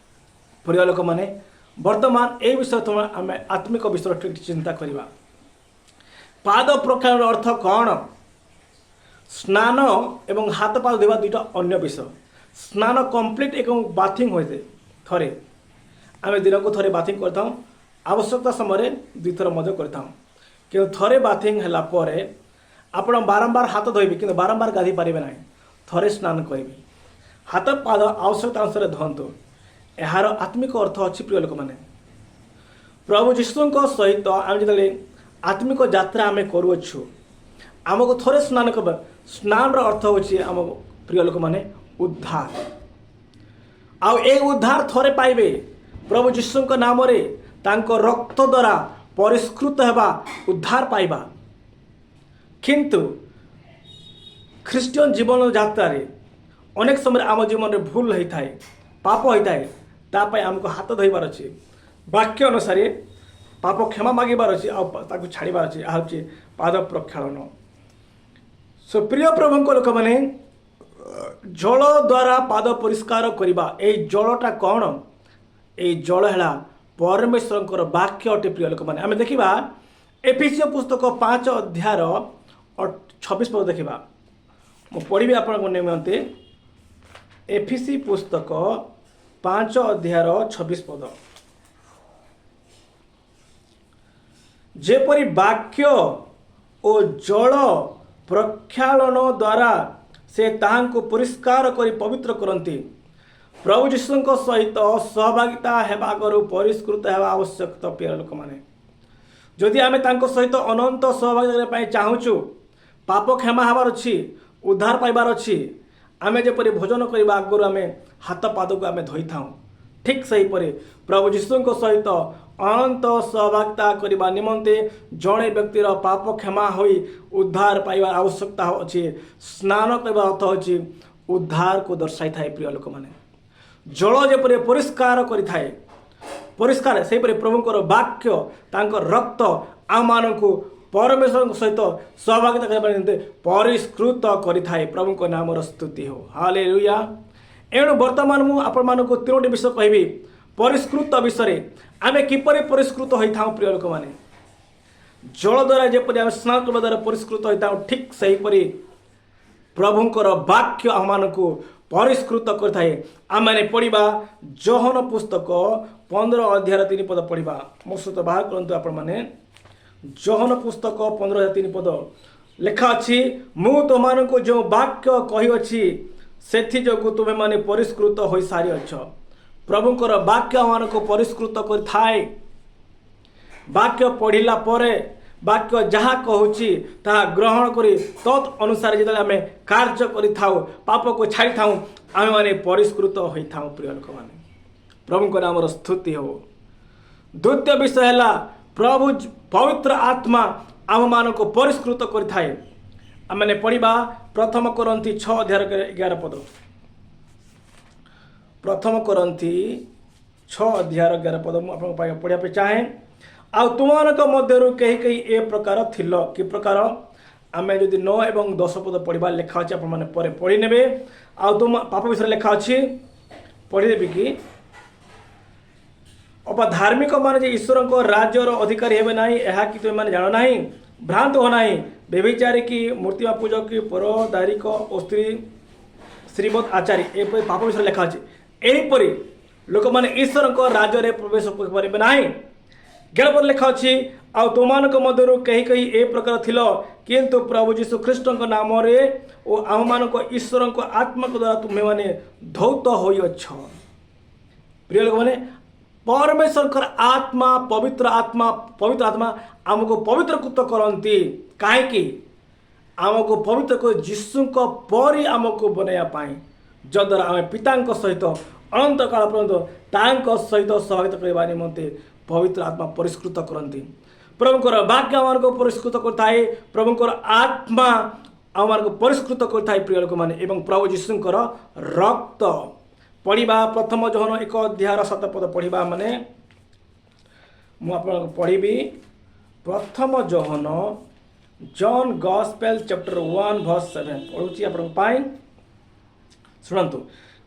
S1: ପ୍ରିୟ ଲୋକମାନେ, ବର୍ତ୍ତମାନ ଏଇ ବିଷୟ ତୁମେ ଆମେ ଆତ୍ମିକ ବିଷୟରେ ଟିକେ ଚିନ୍ତା କରିବା। ପାଦ ପ୍ରକ୍ଷାଳନର ଅର୍ଥ କ'ଣ? ସ୍ନାନ ଏବଂ ହାତ ପାଦ ଧୋଇବା ଦୁଇଟା ଅନ୍ୟ ବିଷୟ। ସ୍ନାନ କମ୍ପ୍ଲିଟ୍ ଏବଂ ବାଥିଂ ହୋଇଥାଏ ଥରେ। ଆମେ ଦିନକୁ ଥରେ ବାଥିଂ କରିଥାଉ, ଆବଶ୍ୟକତା ସମୟରେ ଦୁଇଥର ମଧ୍ୟ କରିଥାଉ। କିନ୍ତୁ ଥରେ ବାଥିଂ ହେଲା ପରେ ଆପଣ ବାରମ୍ବାର ହାତ ଧୋଇବେ, କିନ୍ତୁ ବାରମ୍ବାର ଗାଧୋଇ ପାରିବେ ନାହିଁ। ଥରେ ସ୍ନାନ କରିବେ, ହାତ ପାଦ ଆବଶ୍ୟକତା ଅନୁସାରେ ଧୁଅନ୍ତୁ। ଏହାର ଆତ୍ମିକ ଅର୍ଥ ଅଛି। ପ୍ରିୟ ଲୋକମାନେ, ପ୍ରଭୁ ଯୀଶୁଙ୍କ ସହିତ ଆମେ ଯେତେବେଳେ ଆତ୍ମିକ ଯାତ୍ରା ଆମେ କରୁଅଛୁ, ଆମକୁ ଥରେ ସ୍ନାନ କରିବା। ସ୍ନାନର ଅର୍ଥ ହେଉଛି, ଆମ ପ୍ରିୟ ଲୋକମାନେ, ଉଦ୍ଧାର। ଆଉ ଏ ଉଦ୍ଧାର ଥରେ ପାଇବେ ପ୍ରଭୁ ଯୀଶୁଙ୍କ ନାମରେ, ତାଙ୍କ ରକ୍ତ ଦ୍ୱାରା ପରିଷ୍କୃତ ହେବା, ଉଦ୍ଧାର ପାଇବା। କିନ୍ତୁ ଖ୍ରୀଷ୍ଟିଆନ ଜୀବନ ଯାତ୍ରାରେ ଅନେକ ସମୟରେ ଆମ ଜୀବନରେ ଭୁଲ ହୋଇଥାଏ, ପାପ ହୋଇଥାଏ। ତା ପାଇଁ ଆମକୁ ହାତ ଧୋଇବାର ଅଛି, ବାକ୍ୟ ଅନୁସାରେ ପାପ କ୍ଷମା ମାଗିବାର ଅଛି ଆଉ ତାକୁ ଛାଡ଼ିବାର ଅଛି। ଏହା ହେଉଛି ପାଦ ପ୍ରକ୍ଷାଳନ। ସୋ ପ୍ରିୟ ପ୍ରଭୁଙ୍କ ଲୋକମାନେ, ଜଳ ଦ୍ୱାରା ପାଦ ପରିଷ୍କାର କରିବା, ଏଇ ଜଳଟା କ'ଣ? ଏଇ ଜଳ ହେଲା ପରମେଶ୍ୱରଙ୍କର ବାକ୍ୟ ଅଟେ। ପ୍ରିୟ ଲୋକମାନେ, ଆମେ ଦେଖିବା ଏଫିସୀୟ ପୁସ୍ତକ 5 ଅଧ୍ୟାୟର 26 ପଦ ଦେଖିବା। ମୁଁ ପଢ଼ିବି ଆପଣଙ୍କ ନିମନ୍ତେ ଏଫିସି ପୁସ୍ତକ 5 ଅଧ୍ୟାୟର 26 ପଦ। ଯେପରି ବାକ୍ୟ ଓ ଜଳ ପ୍ରକ୍ଷାଳନ ଦ୍ୱାରା ସେ ତାହାଙ୍କୁ ପରିଷ୍କାର କରି ପବିତ୍ର କରନ୍ତି। ପ୍ରଭୁ ଯୀଶୁଙ୍କ ସହିତ ସହଭାଗିତା ହେବା ଆଗରୁ ପରିଷ୍କୃତ ହେବା ଆବଶ୍ୟକତା। ପ୍ରିୟ ଲୋକମାନେ, ଯଦି ଆମେ ତାଙ୍କ ସହିତ ଅନନ୍ତ ସହଭାଗିତା କରିବା ପାଇଁ ଚାହୁଁଛୁ, ପାପ କ୍ଷମା ହେବାର ଅଛି, ଉଦ୍ଧାର ପାଇବାର ଅଛି। ଆମେ ଯେପରି ଭୋଜନ କରିବା ଆଗରୁ ଆମେ ହାତ ପାଦକୁ ଆମେ ଧୋଇଥାଉ, ଠିକ୍ ସେହିପରି ପ୍ରଭୁ ଯୀଶୁଙ୍କ ସହିତ ଅନନ୍ତ ସହଭାଗିତା କରିବା ନିମନ୍ତେ ଜଣେ ବ୍ୟକ୍ତିର ପାପ କ୍ଷମା ହୋଇ ଉଦ୍ଧାର ପାଇବାର ଆବଶ୍ୟକତା ଅଛି। ସ୍ନାନ କରିବା ଅର୍ଥ ହେଉଛି ଉଦ୍ଧାରକୁ ଦର୍ଶାଇଥାଏ। ପ୍ରିୟ ଲୋକମାନେ, ଜଳ ଯେପରି ପରିଷ୍କାର କରିଥାଏ, ପରିଷ୍କାର, ସେହିପରି ପ୍ରଭୁଙ୍କର ବାକ୍ୟ, ତାଙ୍କ ରକ୍ତ ଆମମାନଙ୍କୁ ପରମେଶ୍ୱରଙ୍କ ସହିତ ସହଭାଗିତା କରିବା ନିମନ୍ତେ ପରିଷ୍କୃତ କରିଥାଏ। ପ୍ରଭୁଙ୍କ ନାମର ସ୍ତୁତି ହେଉ। ହାଲେ। ଏଣୁ ବର୍ତ୍ତମାନ ମୁଁ ଆପଣମାନଙ୍କୁ ତିନୋଟି ବିଷୟ କହିବି ପରିଷ୍କୃତ ବିଷୟରେ। ଆମେ କିପରି ପରିଷ୍କୃତ ହୋଇଥାଉ? ପ୍ରିୟ ଲୋକମାନେ, ଜଳ ଦ୍ୱାରା ଯେପରି ଆମେ ସ୍ନାନ କରିବା ଦ୍ୱାରା ପରିଷ୍କୃତ ହୋଇଥାଉ, ଠିକ୍ ସେହିପରି ପ୍ରଭୁଙ୍କର ବାକ୍ୟ ଆମମାନଙ୍କୁ ପରିଷ୍କୃତ କରିଥାଏ। ଆମେମାନେ ପଢ଼ିବା ଯୋହନ ପୁସ୍ତକ 15 ଅଧ୍ୟାୟର 3 ପଦ ପଢ଼ିବା। ମୋ ସହିତ ବାହାର କରନ୍ତୁ ଆପଣମାନେ। ଯୋହନ ପୁସ୍ତକ 15 ଅଧ୍ୟାୟ 3 ପଦ ଲେଖା ଅଛି, "ମୁଁ ତୁମମାନଙ୍କୁ ଯେଉଁ ବାକ୍ୟ କହିଅଛି, ସେଥିଯୋଗୁଁ ତୁମେମାନେ ପରିଷ୍କୃତ ହୋଇସାରିଅଛ।" ପ୍ରଭୁଙ୍କର ବାକ୍ୟ ଆମମାନଙ୍କୁ ପରିଷ୍କୃତ କରିଥାଏ। ବାକ୍ୟ ପଢ଼ିଲା ପରେ ବାକ୍ୟ ଯାହା କହୁଛି, ତାହା ଗ୍ରହଣ କରି ତତ୍ ଅନୁସାରେ ଯେତେବେଳେ ଆମେ କାର୍ଯ୍ୟ କରିଥାଉ, ପାପକୁ ଛାଡ଼ିଥାଉ, ଆମେମାନେ ପରିଷ୍କୃତ ହୋଇଥାଉ। ପ୍ରିୟ ଲୋକମାନେ, ପ୍ରଭୁଙ୍କ ନାମର ସ୍ତୁତି ହେଉ। ଦ୍ୱିତୀୟ ବିଷୟ ହେଲା, ପ୍ରଭୁ ପବିତ୍ର ଆତ୍ମା ଆମମାନଙ୍କୁ ପରିଷ୍କୃତ କରିଥାଏ। ଆମେ ପଢ଼ିବା ପ୍ରଥମ କରିନ୍ଥୀ 6 ଅଧ୍ୟାୟ 11 ପଦ। ପ୍ରଥମ କରିନ୍ଥୀ 6 ଅଧ୍ୟାୟର 11 ପଦ ମୁଁ ଆପଣଙ୍କ ପାଇଁ ପଢ଼ିବା ପାଇଁ ଚାହେଁ। ଆଉ ତୁମମାନଙ୍କ ମଧ୍ୟରୁ କେହି କେହି ଏ ପ୍ରକାର ଥିଲ। କି ପ୍ରକାର? ଆମେ ଯଦି 9 ଏବଂ 10 ପଦ ପଢ଼ିବା, ଲେଖା ଅଛି, ଆପଣମାନେ ପରେ ପଢ଼ି ନେବେ। ଆଉ ତୁମ ପାପ ବିଷୟରେ ଲେଖା ଅଛି, ପଢ଼ିଦେବି କି? ଅବା ଧାର୍ମିକ ମାନେ ଯେ ଈଶ୍ୱରଙ୍କ ରାଜ୍ୟର ଅଧିକାରୀ ହେବେ ନାହିଁ, ଏହା କି ତୁମେମାନେ ଜାଣ ନାହିଁ? ଭ୍ରାନ୍ତ ହୁଅ ନାହିଁ। ବ୍ୟଭିଚାରୀ କି ମୂର୍ତ୍ତିମା ପୂଜକ କି ପରଦାରିକ ଓ ସ୍ତ୍ରୀବତ୍ ଆଚାରୀ, ଏପରି ପାପ ବିଷୟରେ ଲେଖା ଅଛି। ଏହିପରି ଲୋକମାନେ ଈଶ୍ୱରଙ୍କ ରାଜ୍ୟରେ ପ୍ରବେଶ କରିପାରିବେ ନାହିଁ। 11 ପଦରେ ଲେଖା ଅଛି, ଆଉ ତୁମମାନଙ୍କ ମଧ୍ୟରୁ କେହି କେହି ଏ ପ୍ରକାର ଥିଲ, କିନ୍ତୁ ପ୍ରଭୁ ଯୀଶୁ ଖ୍ରୀଷ୍ଟଙ୍କ ନାମରେ ଓ ଆମମାନଙ୍କ ଈଶ୍ୱରଙ୍କ ଆତ୍ମାଙ୍କ ଦ୍ୱାରା ତୁମେମାନେ ଧୌତ ହୋଇଅଛ। ପ୍ରିୟ ଲୋକମାନେ, ପରମେଶ୍ୱରଙ୍କର ଆତ୍ମା, ପବିତ୍ର ଆତ୍ମା, ପବିତ୍ର ଆତ୍ମା ଆମକୁ ପବିତ୍ରକୃତ କରନ୍ତି। କାହିଁକି? ଆମକୁ ପବିତ୍ର କରି ଯୀଶୁଙ୍କ ପରି ଆମକୁ ବନାଇବା ପାଇଁ, ଯଦ୍ୱାରା ଆମେ ପିତାଙ୍କ ସହିତ ଅନନ୍ତ କାଳ ପର୍ଯ୍ୟନ୍ତ ତାଙ୍କ ସହିତ ସହଭାଗିତା କରିବା ନିମନ୍ତେ ପବିତ୍ର ଆତ୍ମା ପରିଷ୍କୃତ କରନ୍ତି। ପ୍ରଭୁଙ୍କର ବାକ୍ୟ ଆମମାନଙ୍କୁ ପରିଷ୍କୃତ କରିଥାଏ। ପ୍ରଭୁଙ୍କର ଆତ୍ମା ଆମମାନଙ୍କୁ ପରିଷ୍କୃତ କରିଥାଏ, ପ୍ରିୟ ଲୋକମାନେ। ଏବଂ ପ୍ରଭୁ ଯୀଶୁଙ୍କର ରକ୍ତ ପଢ଼ିବା। ପ୍ରଥମ ଯୋହନ 1 ଅଧ୍ୟାୟର 7 ପଦ ପଢ଼ିବା। ମାନେ ମୁଁ ଆପଣଙ୍କୁ ପଢ଼ିବି ପ୍ରଥମ ଯୋହନ, John Gospel chapter 1 verse 7 ପଢ଼ୁଛି ଆପଣଙ୍କ ପାଇଁ, ଶୁଣନ୍ତୁ।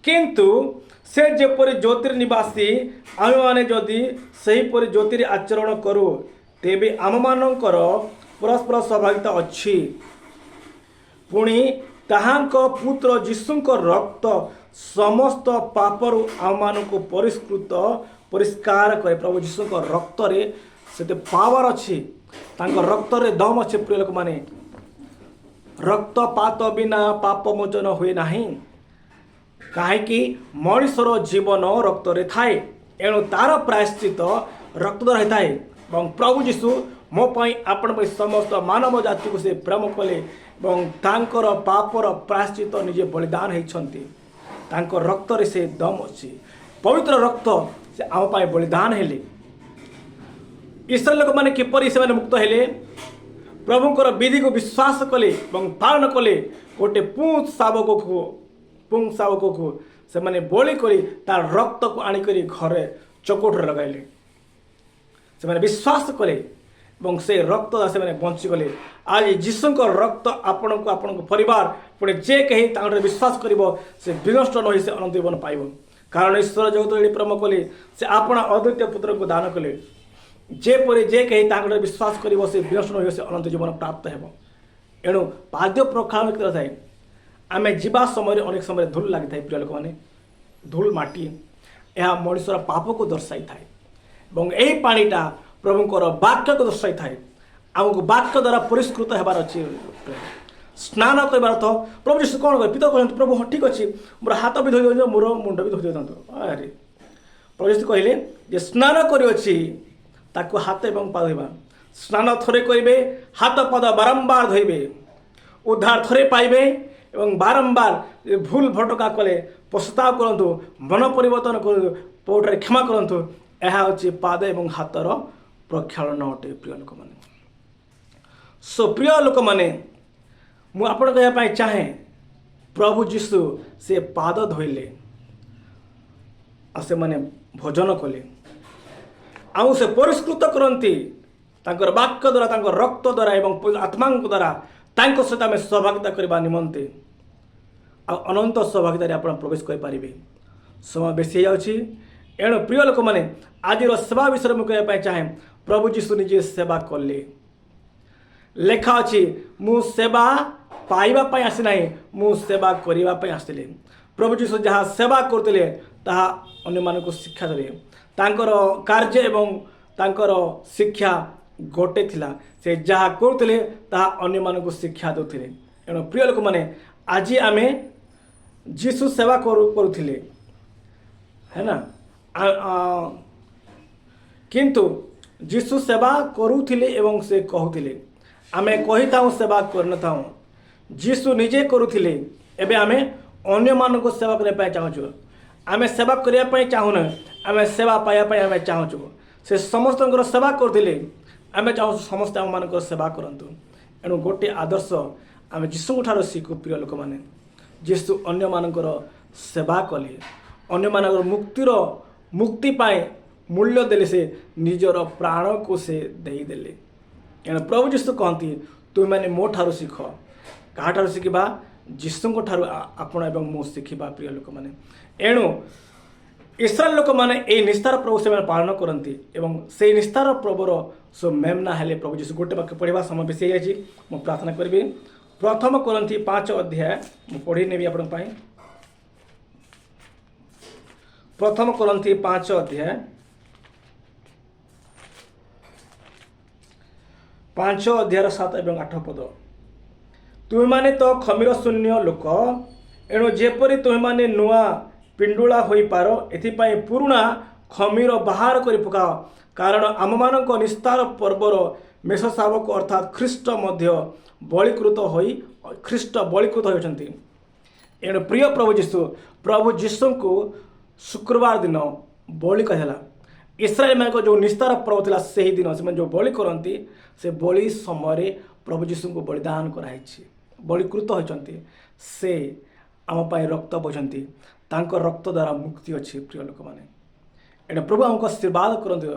S1: କିନ୍ତୁ ସେ ଯେପରି ଜ୍ୟୋତିର ନିବାସୀ, ଆମେମାନେ ଯଦି ସେହିପରି ଜ୍ୟୋତିରେ ଆଚରଣ କରୁ, ତେବେ ଆମମାନଙ୍କର ପରସ୍ପର ସହଭାଗିତା ଅଛି। ପୁଣି ତାହାଙ୍କ ପୁତ୍ର ଯୀଶୁଙ୍କ ରକ୍ତ ସମସ୍ତ ପାପରୁ ଆମମାନଙ୍କୁ ପରିଷ୍କୃତ, ପରିଷ୍କାର କରେ। ପ୍ରଭୁ ଯୀଶୁଙ୍କ ରକ୍ତରେ ସେତେ ପାୱାର ଅଛି, ତାଙ୍କ ରକ୍ତରେ ଦମ ଅଛି। ପ୍ରିୟ ଲୋକମାନେ, ରକ୍ତପାତ ବିନା ପାପ ମୋଚନ ହୁଏ ନାହିଁ। କାହିଁକି? ମଣିଷର ଜୀବନ ରକ୍ତରେ ଥାଏ। ଏଣୁ ତାର ପ୍ରାୟଶ୍ଚିତ ରକ୍ତ ଦ୍ୱାରା ହେଇଥାଏ। ଏବଂ ପ୍ରଭୁ ଯୀଶୁ ମୋ ପାଇଁ, ଆପଣ ପାଇଁ, ସମସ୍ତ ମାନବ ଜାତିକୁ ସେ ପ୍ରେମ କଲେ ଏବଂ ତାଙ୍କର ପାପର ପ୍ରାୟଶ୍ଚିତ ନିଜେ ବଳିଦାନ ହେଇଛନ୍ତି। ତାଙ୍କ ରକ୍ତରେ ସେ ଦମ ଅଛି, ପବିତ୍ର ରକ୍ତ। ସେ ଆମ ପାଇଁ ବଳିଦାନ ହେଲେ। ଇସ୍ରାଏଲ ଲୋକମାନେ କିପରି ସେମାନେ ମୁକ୍ତ ହେଲେ? ପ୍ରଭୁଙ୍କର ବିଧିକୁ ବିଶ୍ୱାସ କଲେ ଏବଂ ପାଳନ କଲେ। ଗୋଟେ ପୁଂ ଶାବକକୁ ସେମାନେ ବଳି କରି ତାର ରକ୍ତକୁ ଆଣିକରି ଘରେ ଚୌକଟରେ ଲଗାଇଲେ। ସେମାନେ ବିଶ୍ୱାସ କଲେ ଏବଂ ସେ ରକ୍ତ ଦ୍ୱାରା ସେମାନେ ବଞ୍ଚିଗଲେ। ଆଜି ଯୀଶୁଙ୍କ ରକ୍ତ ଆପଣଙ୍କୁ, ଆପଣଙ୍କ ପରିବାର, ପୁଣି ଯେ କେହି ତାଙ୍କଠାରେ ବିଶ୍ୱାସ କରିବ, ସେ ବିନଷ୍ଟ ନ ହୋଇ ସେ ଅନନ୍ତ ଜୀବନ ପାଇବ। କାରଣ ଈଶ୍ୱର ଜଗତ ଏଡ଼ି ପ୍ରେମ କଲେ, ସେ ଆପଣା ଅଦ୍ୱିତୀୟ ପୁତ୍ରଙ୍କୁ ଦାନ କଲେ, ଯେପରି ଯେ କେହି ତାଙ୍କଠାରେ ବିଶ୍ୱାସ କରିବ, ସେ ବିନଷ୍ଟ ନ ହୋଇ ସେ ଅନନ୍ତ ଜୀବନ ପ୍ରାପ୍ତ ହେବ। ଏଣୁ ପାଦ ପ୍ରକ୍ଷାଳନ କରିଥାଏ। ଆମେ ଯିବା ସମୟରେ ଅନେକ ସମୟରେ ଧୂଳି ଲାଗିଥାଏ। ପ୍ରିୟ ଲୋକମାନେ, ଧୂଳି ମାଟି, ଏହା ମଣିଷର ପାପକୁ ଦର୍ଶାଇଥାଏ ଏବଂ ଏହି ପାଣିଟା ପ୍ରଭୁଙ୍କର ବାକ୍ୟକୁ ଦର୍ଶାଇଥାଏ। ଆମକୁ ବାକ୍ୟ ଦ୍ୱାରା ପରିଷ୍କୃତ ହେବାର ଅଛି। ସ୍ନାନ କରିବାର ଅର୍ଥ ପ୍ରଭୁ ଯୀଶୁ କ'ଣ କରେ? ପିତର କହନ୍ତି, ପ୍ରଭୁ, ହଁ ଠିକ୍ ଅଛି, ମୋର ହାତ ବି ଧୋଇ ଦିଅନ୍ତୁ, ମୋର ମୁଣ୍ଡ ବି ଧୋଇ ଦିଅନ୍ତୁ। ଆରେ, ପ୍ରଭୁ ଯୀଶୁ କହିଲେ ଯେ ସ୍ନାନ କରିଅଛି, ତାକୁ ହାତ ଏବଂ ପାଦ ଧୋଇବା। ସ୍ନାନ ଥରେ କରିବେ, ହାତ ପାଦ ବାରମ୍ବାର ଧୋଇବେ। ଉଦ୍ଧାର ଥରେ ପାଇବେ ଏବଂ ବାରମ୍ବାର ଭୁଲ ଭଟକା କଲେ ପଶ୍ଚାତାପ କରନ୍ତୁ, ମନ ପରିବର୍ତ୍ତନ କରନ୍ତୁ, ପ୍ରଭୁଠାରେ କ୍ଷମା କରନ୍ତୁ। ଏହା ହେଉଛି ପାଦ ଏବଂ ହାତର ପ୍ରକ୍ଷାଳନ ଅଟେ, ପ୍ରିୟ ଲୋକମାନେ। ସୋ ପ୍ରିୟ ଲୋକମାନେ, ମୁଁ ଆପଣ କହିବା ପାଇଁ ଚାହେଁ, ପ୍ରଭୁ ଯୀଶୁ ସେ ପାଦ ଧୋଇଲେ ଆଉ ସେମାନେ ଭୋଜନ କଲେ। ଆଉ ସେ ପରିଷ୍କୃତ କରନ୍ତି ତାଙ୍କର ବାକ୍ୟ ଦ୍ୱାରା, ତାଙ୍କର ରକ୍ତ ଦ୍ୱାରା ଏବଂ ଆତ୍ମାଙ୍କ ଦ୍ୱାରା, ତାଙ୍କ ସହିତ ଆମେ ସହଭାଗିତା କରିବା ନିମନ୍ତେ। ଆଉ ଅନନ୍ତ ସହଭାଗିତାରେ ଆପଣ ପ୍ରବେଶ କରିପାରିବେ। ସମୟ ବେଶୀ ହେଇଯାଉଛି। ଏଣୁ ପ୍ରିୟ ଲୋକମାନେ, ଆଜିର ସେବା ବିଷୟରେ ମୁଁ କହିବା ପାଇଁ ଚାହେଁ। ପ୍ରଭୁ ଯୀଶୁ ନିଜେ ସେବା କଲେ। ଲେଖା ଅଛି, ମୁଁ ସେବା ପାଇବା ପାଇଁ ଆସିନାହିଁ, ମୁଁ ସେବା କରିବା ପାଇଁ ଆସିଥିଲି। ପ୍ରଭୁ ଯୀଶୁ ଯାହା ସେବା କରୁଥିଲେ, ତାହା ଅନ୍ୟମାନଙ୍କୁ ଶିକ୍ଷା ଦେଲେ। ତାଙ୍କର କାର୍ଯ୍ୟ ଏବଂ ତାଙ୍କର ଶିକ୍ଷା ଗୋଟେ ଥିଲା। ସେ ଯାହା କରୁଥିଲେ, ତାହା ଅନ୍ୟମାନଙ୍କୁ ଶିକ୍ଷା ଦେଉଥିଲେ। ଏଣୁ ପ୍ରିୟ ଲୋକମାନେ, ଆଜି ଆମେ ଯୀଶୁ ସେବା କରୁଥିଲେ, है ନା? କିନ୍ତୁ ଯୀଶୁ ସେବା କରୁଥିଲେ ଏବଂ ସେ କହୁଥିଲେ। ଆମେ କହିଥାଉଁ, ସେବା କରିନଥାଉଁ। ଯୀଶୁ ନିଜେ କରୁଥିଲେ। ଏବେ ଆମେ ଅନ୍ୟମାନଙ୍କୁ ସେବା କରିବା ପାଇଁ ଚାହୁଁଛୁ। ଆମେ ସେବା କରିବା ପାଇଁ ଚାହୁଁନୁ, ଆମେ ସେବା ପାଇବା ପାଇଁ ଆମେ ଚାହୁଁଛୁ। ସେ ସମସ୍ତଙ୍କର ସେବା କରୁଥିଲେ। ଆମେ ଚାହୁଁଛୁ ସମସ୍ତେ ଆମମାନଙ୍କର ସେବା କରନ୍ତୁ। ଏଣୁ ଗୋଟିଏ ଆଦର୍ଶ ଆମେ ଯୀଶୁଙ୍କ ଠାରୁ ଶିଖୁ। ପ୍ରିୟ ଲୋକମାନେ, ଯୀଶୁ ଅନ୍ୟମାନଙ୍କର ସେବା କଲେ, ଅନ୍ୟମାନଙ୍କର ମୁକ୍ତି ପାଇଁ ମୂଲ୍ୟ ଦେଲେ, ସେ ନିଜର ପ୍ରାଣକୁ ସେ ଦେଇଦେଲେ। ଏଣୁ ପ୍ରଭୁ ଯୀଶୁ କହନ୍ତି, ତୁମେମାନେ ମୋ ଠାରୁ ଶିଖ। କାହାଠାରୁ ଶିଖିବା? ଯୀଶୁଙ୍କ ଠାରୁ ଆପଣ ଏବଂ ମୁଁ ଶିଖିବା, ପ୍ରିୟ ଲୋକମାନେ। ଏଣୁ ଇସ୍ରାଏଲ ଲୋକମାନେ ଏଇ ନିସ୍ତାର ପର୍ବ ସେମାନେ ପାଳନ କରନ୍ତି ଏବଂ ସେଇ ନିସ୍ତାର ପର୍ବର ସୋ ମେମ୍ନା ହେଲେ ପ୍ରଭୁ ଯୀଶୁ। ଗୋଟେ ବାକ୍ୟ ପଢ଼ିବା, ସମୟ ବେଶୀ ହେଇଯାଇଛି, ମୁଁ ପ୍ରାର୍ଥନା କରିବି। ପ୍ରଥମ କରିନ୍ଥୀ 5 ଅଧ୍ୟାୟ ମୁଁ ପଢ଼ି ନେବି ଆପଣଙ୍କ ପାଇଁ। ପ୍ରଥମ କରିନ୍ଥୀ 5 ଅଧ୍ୟାୟ, 5 ଅଧ୍ୟାୟର 7 ଏବଂ 8 ପଦ। ତୁମେମାନେ ତ ଖମୀର ଶୂନ୍ୟ ଲୋକ, ଏଣୁ ଯେପରି ତୁମେମାନେ ନୂଆ ପିଣ୍ଡୁଳା ହୋଇପାର, ଏଥିପାଇଁ ପୁରୁଣା ଖମୀର ବାହାର କରି ପକାଅ। କାରଣ ଆମମାନଙ୍କ ନିସ୍ତାର ପର୍ବର ମେଷ ଶାବକ ଅର୍ଥାତ୍ ଖ୍ରୀଷ୍ଟ ମଧ୍ୟ ବଳିକୃତ ହୋଇ, ଖ୍ରୀଷ୍ଟ ବଳିକୃତ ହୋଇଅଛନ୍ତି। ଏଣୁ ପ୍ରିୟ ପ୍ରଭୁ ଯୀଶୁ, ପ୍ରଭୁ ଯୀଶୁଙ୍କୁ ଶୁକ୍ରବାର ଦିନ ବଳି ହେଲା। ଇସ୍ରାଏଲମାନଙ୍କ ଯେଉଁ ନିସ୍ତାର ପର୍ବ ଥିଲା, ସେହି ଦିନ ସେମାନେ ଯେଉଁ ବଳି କରନ୍ତି, ସେ ବଳି ସମୟରେ ପ୍ରଭୁ ଯୀଶୁଙ୍କୁ ବଳିଦାନ କରାହେଇଛି, ବଳିକୃତ ହୋଇଛନ୍ତି। ସେ ଆମ ପାଇଁ ରକ୍ତ ବୋହିଛନ୍ତି, ତାଙ୍କ ରକ୍ତ ଦ୍ୱାରା ମୁକ୍ତି ଅଛି। ପ୍ରିୟ ଲୋକମାନେ, ଏଣୁ ପ୍ରଭୁ ଆମକୁ ଆଶୀର୍ବାଦ କରନ୍ତୁ।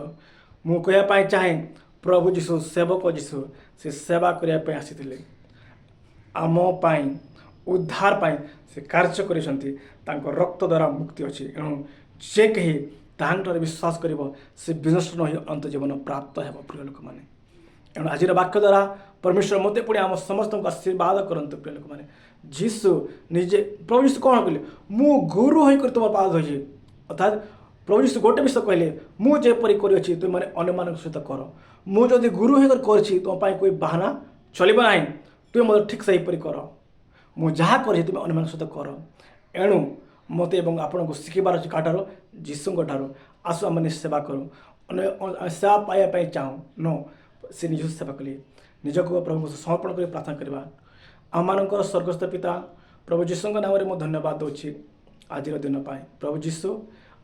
S1: ମୁଁ କହିବା ପାଇଁ ଚାହେଁ, ପ୍ରଭୁ ଯୀଶୁ, ସେବକ ଯୀଶୁ, ସେ ସେବା କରିବା ପାଇଁ ଆସିଥିଲେ। ଆମ ପାଇଁ ଉଦ୍ଧାର ପାଇଁ ସେ କାର୍ଯ୍ୟ କରିଛନ୍ତି। ତାଙ୍କ ରକ୍ତ ଦ୍ୱାରା ମୁକ୍ତି ଅଛି। ଏଣୁ ଯେ କେହି ତାହାଙ୍କଠାରେ ବିଶ୍ୱାସ କରିବ, ସେ ବିନଷ୍ଟ ନ ହୋଇ ଅନନ୍ତ ଜୀବନ ପ୍ରାପ୍ତ ହେବ। ପ୍ରିୟ ଲୋକମାନେ, ଏଣୁ ଆଜିର ବାକ୍ୟ ଦ୍ୱାରା ପରମେଶ୍ୱର ମୋତେ ପୁଣି ଆମ ସମସ୍ତଙ୍କୁ ଆଶୀର୍ବାଦ କରନ୍ତୁ। ପ୍ରିୟ ଲୋକମାନେ, ଯୀଶୁ ନିଜେ, ପ୍ରଭୁ ଯୀଶୁ କ'ଣ କହିଲେ? ମୁଁ ଗୁରୁ ହୋଇକରି ତୁମ ପାଦ ଧୋଇଛି। ଅର୍ଥାତ୍ ପ୍ରଭୁ ଯୀଶୁ ଗୋଟେ ବିଷୟ କହିଲେ, ମୁଁ ଯେପରି କରିଅଛି ତୁମେମାନେ ଅନ୍ୟମାନଙ୍କ ସହିତ କର। ମୁଁ ଯଦି ଗୁରୁ ହୋଇକରି କରିଛି, ତୁମ ପାଇଁ કોઈ ବାହାନା ଚଳିବ ନାହିଁ। ତୁମେ ମୋତେ ଠିକ୍ ସେହିପରି କର। ମୁଁ ଯାହା କରିଛି, ତୁମେ ଅନ୍ୟମାନଙ୍କ ସହିତ କର। ଏଣୁ ମୋତେ ଏବଂ ଆପଣଙ୍କୁ ଶିଖିବାର ଅଛି କାହାଠାରୁ? ଯୀଶୁଙ୍କ ଠାରୁ। ଆସୁ ଆମେ ସେବା କରୁ। ଅନ୍ୟ ସେବା ପାଇବା ପାଇଁ ଚାହୁଁ ନ, ସେ ନିଜ ସେବା କଲେ। ନିଜକୁ ପ୍ରଭୁଙ୍କୁ ସମର୍ପଣ କରି ପ୍ରାର୍ଥନା କରିବା। ଆମମାନଙ୍କର ସ୍ୱର୍ଗସ୍ଥ ପିତା, ପ୍ରଭୁ ଯୀଶୁଙ୍କ ନାମରେ ମୁଁ ଧନ୍ୟବାଦ ଦେଉଛି ଆଜିର ଦିନ ପାଇଁ। ପ୍ରଭୁ ଯୀଶୁ,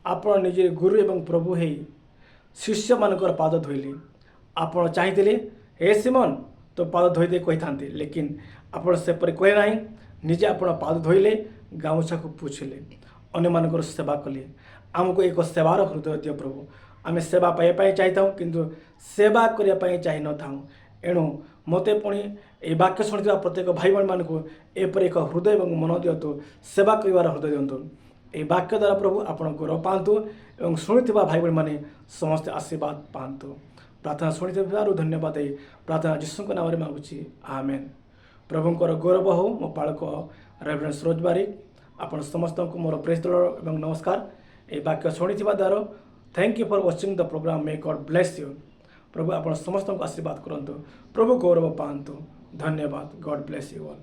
S1: ଆପଣ ନିଜେ ଗୁରୁ ଏବଂ ପ୍ରଭୁ ହେଇ ଶିଷ୍ୟମାନଙ୍କର ପାଦ ଧୋଇଲେ। ଆପଣ ଚାହିଁଥିଲେ, "ହେ ସିମନ, ତୋ ପାଦ ଧୋଇଦେ" କହିଥାନ୍ତେ। ଲେକିନ୍ ଆପଣ ସେପରି କହେ ନାହିଁ। ନିଜେ ଆପଣ ପାଦ ଧୋଇଲେ, ଗାମୁଛାକୁ ପୋଛିଲେ, ଅନ୍ୟମାନଙ୍କର ସେବା କଲେ। ଆମକୁ ଏକ ସେବାର ହୃଦୟ ଦିଅ ପ୍ରଭୁ। ଆମେ ସେବା ପାଇବା ପାଇଁ ଚାହିଁଥାଉ, କିନ୍ତୁ ସେବା କରିବା ପାଇଁ ଚାହିଁନଥାଉ। ଏଣୁ ମୋତେ ପୁଣି ଏହି ବାକ୍ୟ ଶୁଣିଥିବା ପ୍ରତ୍ୟେକ ଭାଇ ଭଉଣୀମାନଙ୍କୁ ଏପରି ଏକ ହୃଦୟ ଏବଂ ମନ ଦିଅନ୍ତୁ, ସେବା କରିବାର ହୃଦୟ ଦିଅନ୍ତୁ। ଏହି ବାକ୍ୟ ଦ୍ୱାରା ପ୍ରଭୁ ଆପଣ ଗୌରବ ପାଆନ୍ତୁ ଏବଂ ଶୁଣିଥିବା ଭାଇ ଭଉଣୀମାନେ ସମସ୍ତେ ଆଶୀର୍ବାଦ ପାଆନ୍ତୁ। ପ୍ରାର୍ଥନା ଶୁଣିଥିବାରୁ ଧନ୍ୟବାଦ ଦେଇ ପ୍ରାର୍ଥନା ଯୀଶୁଙ୍କ ନାମରେ ମାଗୁଛି, ଆମେନ୍। ପ୍ରଭୁଙ୍କର ଗୌରବ ହଉ। ମୋ ପାଳକ ରେଭରେଣ୍ଡ ସରୋଜ ବାରିକ। ଆପଣ ସମସ୍ତଙ୍କୁ ମୋର ପ୍ରେଜ୍ ଦ ଏବଂ ନମସ୍କାର। ଏହି ବାକ୍ୟ ଶୁଣିଥିବା ଦ୍ୱାରା, thank you for watching the program. May God bless you. ପ୍ରଭୁ ଆପଣ ସମସ୍ତଙ୍କୁ ଆଶୀର୍ବାଦ କରନ୍ତୁ। ପ୍ରଭୁ ଗୌରବ ପାଆନ୍ତୁ। ଧନ୍ୟବାଦ। God bless you all.